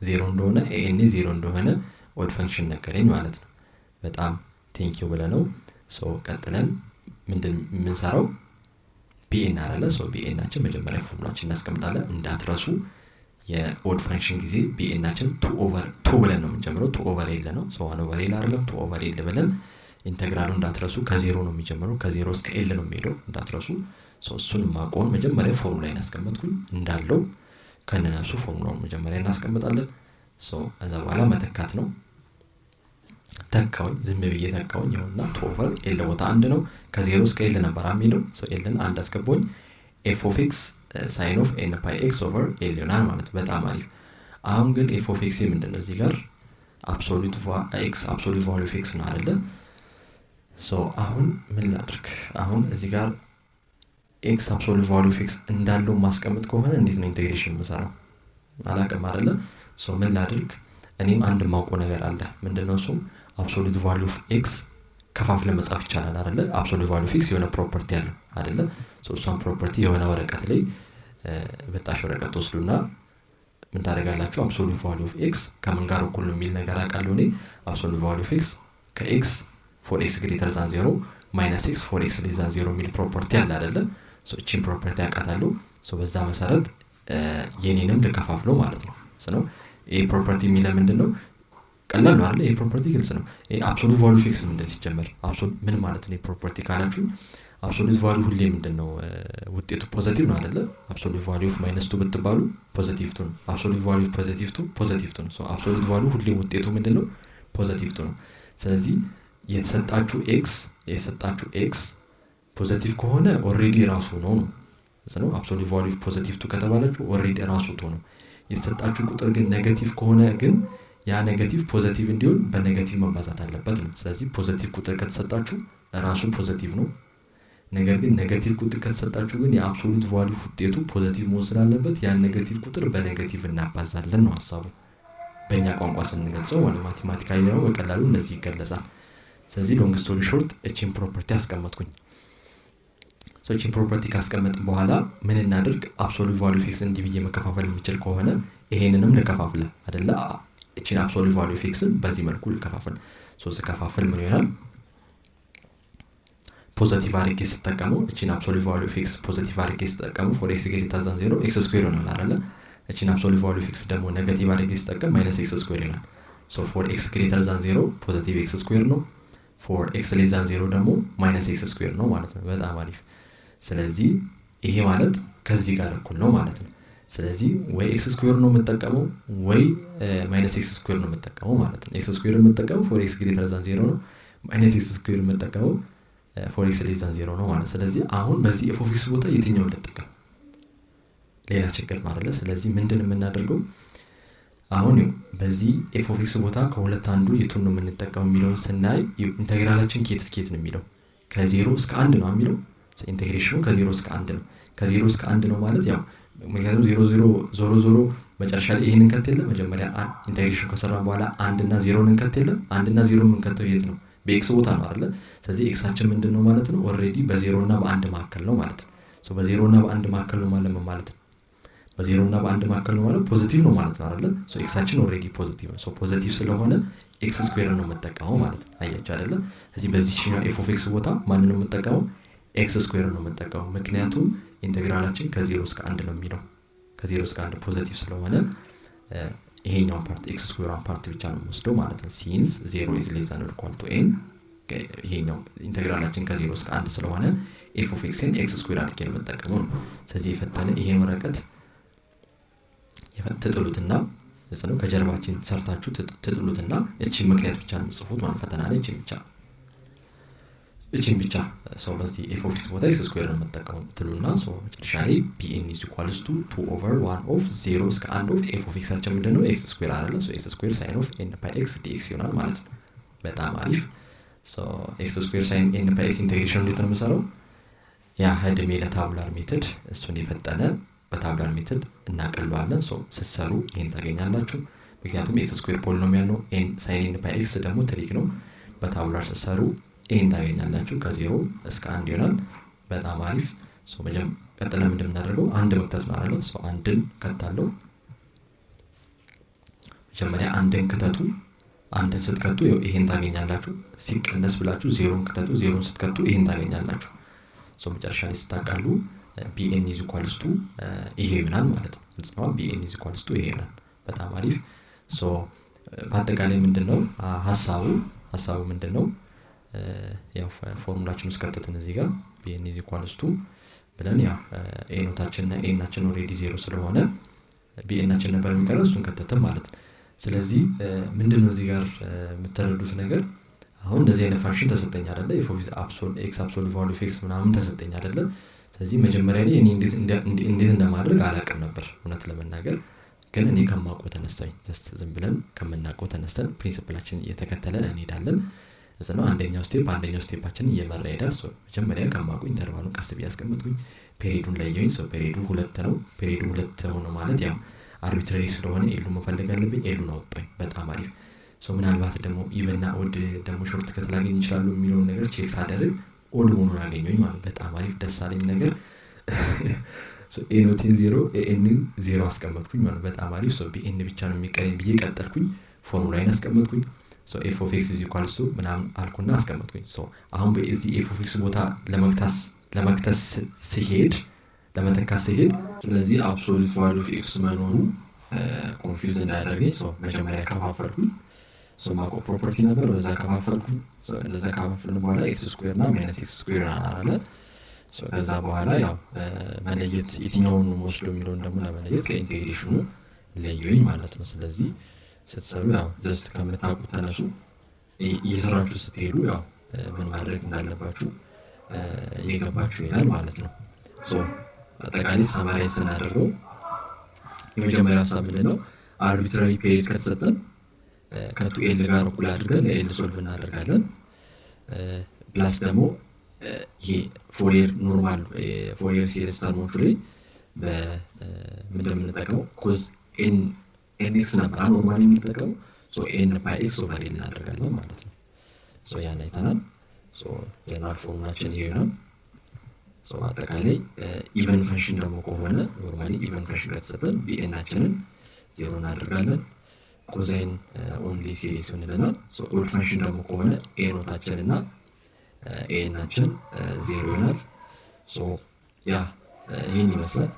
0 እንደሆነ a n 0 እንደሆነ odd function ነገረኝ ማለት ነው። በጣም thank you ብለነው። So ቀጥለን ምንድን የምንሰራው bn አይደለ? So bn ኣችን መጀመሪያ ፎርሙላችን እናስቀምጣለን። እንዳትረሱ የ odd function ጊዜ bn ኣችን 2 over 2 ብለን ነው የምንጀምረው። 2 over L ነው። So 1 over L አይደለም፣ 2 over L ብለን integral ኡ እንዳትረሱ። ከዜሮ ነው የሚጀምረው፣ ከዜሮ እስከ L ነው የሚሄደው እንዳትረሱ። So እሱን ማቆም መጀመሪያ ፎርሙላ እናስቀምጥኩኝ እንዳለው ከነነፍሱ ፎርሙላውን መጀመሪያ እናስቀምጣለን። So ከዛ በኋላ መተካት ነው። ተካውኝ ዝም ብዬ ተካውኝ። ይኸውና 2 over L ቦታ 1 ነው። ከዜሮ እስከ L ነበር የሚሄደው። So L ን 1 አስገባሁኝ። f of x sine of n pi x over L ይሆናል ማለት ነው። በጣም አሪፍ። አሁን ግን f of x ምንድነው? እዚህ ጋር absolute x absolute value of x ነው አይደለ? So አሁን ምን ላድርግ? አሁን እዚህ ጋር x absolute value of x እንዳለው ማስቀመጥ ከሆነ እንዴት ነው integration የምሰራው? አላውቅም አይደለ? So ምን ላድርግ? እኔም አንድ የማውቀው ነገር አለ። ምንድነው እሱም? Absolute value of x ከፋፍለ መጻፍ ይቻላል አይደለ? Absolute value of x የሆነ property አለው አይደለ? So እሷን property የሆነ ወረቀት ላይ በጣሽ ወረቀት ትወስዱና ምን ታደርጋላችሁ? Absolute value of x ከምን ጋር እኩል ነው የሚል ነገር አውቃለሁ እኔ። Absolute value of x ከ x for x greater than 0 minus x for x less than 0 የሚል property አለ አይደለ? So እቺን property አውቃታለሁ። So በዛ መሰረት የኔንም ልከፋፍለው ማለት ነው። ነው ይሄ property የሚለው ምንድነው? ቀላል ነው አይደል? ይሄ property ግልጽ ነው። ይሄ absolute value of x ምንድነው ሲጀመር? Absolute ምን ማለት ነው ይሄ property ካላችሁ፣ absolute value ሁሌ ምንድነው ውጤቱ? Positive ነው አይደለ? Absolute value of minus 2 ብትባሉ positive 2 ነው። Absolute value of positive 2 positive 2 ነው። So absolute value ሁሌ ውጤቱ ምንድነው? Positive 2 ነው። ስለዚህ የተሰጣችሁ x positive ከሆነ already ራሱ ነው ነው ነው absolute value of positive 2 ከተባላችሁ already ራሱ 2 ነው። የተሰጣችሁ ቁጥር ግን negative ከሆነ ግን ያ negative positive እንዲሆን በ negative መባዛት አለበት ነው። ስለዚህ positive ቁጥር ከተሰጣችሁ ራሱ positive ነው። ነገር ግን negative ቁጥር ከተሰጣችሁ ግን የ absolute value ውጤቱ positive መሆን ስላለበት ያን negative ቁጥር በ negative እናባዛለን ነው ሐሳቡ። በእኛ ቋንቋ ስንገልጸው ማለት mathematically ደግሞ በቀላሉ እንደዚህ ይገለጻል። ስለዚህ long story short እቺን property አስቀመጥኩኝ። So እቺን property ካስቀመጥን በኋላ ምን እናድርግ? Absolute value of x እንዲህ ብዬ መከፋፈል የምችል ከሆነ ይሄንንም ልከፋፍል አይደለ? እቺን absolute value of x ን በዚህ መልኩ ልከፋፍል። So ስከፋፍል ምን ይሆናል? Positive አድርጌ ስጠቀመው እቺን absolute value of x positive አድርጌ ስጠቀመው for x greater than 0 x square ይሆናል አይደለ? እቺን absolute value of x ደግሞ negative አድርጌ ስጠቀም minus x square ይሆናል። So for x greater than 0 positive x square ነው። For x less than 0 ደግሞ minus x square ነው ማለት ነው። በጣም አሪፍ። ስለዚህ ይሄ ማለት ከዚህ ጋር እኩል ነው ማለት ነው። ስለዚህ ወይ x square ነው የምጠቀመው ወይ minus x square ነው የምጠቀመው ማለት ነው። x square የምጠቀመው for x greater than 0 ነው። Minus x square የምጠቀመው for x less than 0 ነው ማለት። ስለዚህ አሁን በዚህ f of x ቦታ የትኛውን ልጠቀም? ሌላ ችግር ነው አይደለ? ስለዚህ ምንድን የምናደርገው አሁን በዚህ f of x ቦታ ከሁለት አንዱ የቱን ነው የምንጠቀመው የሚለውን ስናይ integral ኣችን ከየት እስከ የት ነው የሚለው? ከ0 እስከ 1 ነው የሚለው። Integration ኑ ከ0 እስከ 1 ነው። ከ0 እስከ 1 ነው ማለት ያው ምክንያቱም 0 0 ዞሮ ዞሮ መጨረሻ ላይ ይሄንን እንከት የለ መጀመሪያ integration ከሰራን በኋላ 1 እና 0 እንከት የለ። 1 እና 0 የምንከተው የት ነው? በ x ቦታ ነው አይደለ? ስለዚህ x ኣችን ምንድነው ማለት ነው? Already በ0 እና በ1 መካከል ነው ማለት ነው። So በ0 እና በ1 መካከል ነው ማለት ማለት ነው። በ0 እና በ1 መካከል ነው ማለት positive ነው ማለት ነው አይደለ? So x ኣችን already positive ነው። So positive ስለሆነ x square ነው የምጠቀመው ማለት ነው። አያችሁ አይደለ? ስለዚህ በዚህኛው f of x ቦታ ማንን ነው የምጠቀመው? X square ነው የምጠቀመው። ምክንያቱም integral ኣችን ከ0 እስከ 1 ነው የሚለው። ከ0 እስከ 1 positive ስለሆነ ይሄኛው part x square ሯን part ብቻ ነው የምወስደው ማለት ነው። Since 0 is less than or equal to n ይሄኛው integral ኣችን ከ0 እስከ 1 ስለሆነ f of x ን x square አድርጌ ነው የምጠቀመው ነው። ስለዚህ የፈተነ ይሄን ወረቀት ትጥሉትና ነው ከጀርባችን ሰርታችሁ ትጥሉትና እቺ ምክንያት ብቻ ነው የምጽፉት ማለት ፈተና ላይ እቺን ብቻ so በዚህ f of x ቦታ x square ነው የምጠቀመው ትሉና so መጨረሻ ላይ bn is equals to 2 over 1 of 0 እስከ 1 of f of x ኣችን ምንድነው? X square አይደለ? So x square sine of n pi x dx ይሆናል ማለት ነው። በጣም አሪፍ። So x square sine n pi x integration እንዴት ነው የምሰራው? ያ ህድሜ ለ tabular method እሱን የፈጠነ በ tabular method እናቀለዋለን። So ስትሰሩ ይሄን ታገኛላችሁ። ምክንያቱም x square polynomial ነው፣ n sine n pi x ደግሞ trig ነው። በ tabular ስትሰሩ ይሄን ታገኛላችሁ። ከ0 እስከ 1 ይሆናል። በጣም አሪፍ። So ቀጥለን ምንድን የምናደርገው አንድ መክተት ነው አይደለ? So አንድን ከታለው። መጀመሪያ አንድን ክተቱ። አንድን ስትከቱ ይሄን ታገኛላችሁ። ሲቀነስ ብላችሁ ዜሮን ክተቱ። ዜሮን ስትከቱ ይሄን ታገኛላችሁ። So መጨረሻ ላይ ስታቃሉ bn is equals to ይሄ ይሆናል ማለት ነው። ግልጽ ነው። bn is equals to ይሄ ይሆናል። በጣም አሪፍ። So በአጠቃላይ ምንድነው ሐሳቡ ምንድነው? ያው ፎርሙላችን ውስጥ ከተትን እዚህ ጋር bn is equals to ብለን ያው a naught ኣችን እና an ኣችን already 0 ስለሆነ bn ኣችን ነበር የሚቀረው እሱን ከተትን ማለት ነው። ስለዚህ ምንድነው እዚህ ጋር የምትረዱት ነገር አሁን እንደዚህ አይነት function ተሰጠኝ አይደለ? f of x absolute value of x ምናምን ተሰጠኝ አይደለ? ስለዚህ መጀመሪያ ላይ እኔ እንዴት እንደማድረግ አላውቅም ነበር እውነት ለመናገር። ግን እኔ ከማውቀው ተነሳኝ just ዝም ብለን ከምናውቀው ተነስተን principle ኣችንን እየተከተለን እንሄዳለን። እዛ ነው አንደኛው step አንደኛው step ኣችንን እየመራ ይሄዳል። So መጀመሪያ ከማውቀው interval ኡን ቀስ ብዬ አስቀመጥኩኝ። Period ኡን ለየሁኝ። So period ኡ 2 ነው። Period ኡ 2 ሆኖ ማለት ያው arbitrary ስለሆነ L ኡን መፈለግ አለብኝ። L ኡን አወጣኝ። በጣም አሪፍ። So ምናልባት ደግሞ even እና odd ደግሞ short cut ላገኝ ይችላሉ የሚለውን ነገር check ሳደርግ odd መሆኑን አገኘሁኝ ማለት በጣም አሪፍ ደስ አለኝ ነገር። So a naught ኤን 0 an 0 አስቀመጥኩኝ ማለት በጣም አሪፍ። So bn ብቻ ነው የሚቀረኝ ብዬ ቀጠልኩኝ። ፎርሙላዬን አስቀመጥኩኝ። So f of x is equals to ምናምን አልኩና አስቀመጥኩኝ። So አሁን በዚህ f of x ቦታ ለመክተት ሲሄድ ለመተካት ሲሄድ ስለዚህ absolute value of x መኖሩ confuse እንዳያደርገኝ so መጀመሪያ ከፋፈልኩኝ። So ማውቀው property ነበር በዛ ከፋፈልኩኝ። So እንደዛ ከፋፈልን በኋላ x square እና minus x square ይሆናል አይደለ? So ከዛ በኋላ ያው መለየት የትኛውን ነው ወስዶ የሚለውን ደግሞ ለመለየት ከ integration ኑ ለየኝ ማለት ነው። ስለዚህ ስትሰሩ ያው just ከምታውቁት ተነሱ። እየሰራችሁ ስትሄዱ ያው ምን ማድረግ እንዳለባችሁ እየገባችሁ ይሄዳል ማለት ነው። So አጠቃላይ summarize ስናደርገው የመጀመሪያው ሀሳብ ምንድነው? Arbitrary period ከተሰጠን ከ two L ጋር እኩል አድርገን ለ L solve እናደርጋለን። Plus ደግሞ ይሄ Fourier normal Fourier series term ኦቹ ላይ ምንድን ነው የምንጠቀመው? Cos n x ነበር normally የምንጠቀመው። So n pi x over L እናደርጋለን ማለት ነው። So ያን አይተናል። So general formula ኣችን ይሄ ነው። So አጠቃላይ even function ደግሞ ከሆነ normally even function ከተሰጠን bn ኣችንን 0 እናደርጋለን። Cosine only series ይሆንልናል። So odd function ደግሞ ከሆነ a naught ኣችን እና an ኣችን 0 ይሆናል። So ያ ይሄን ይመስላል።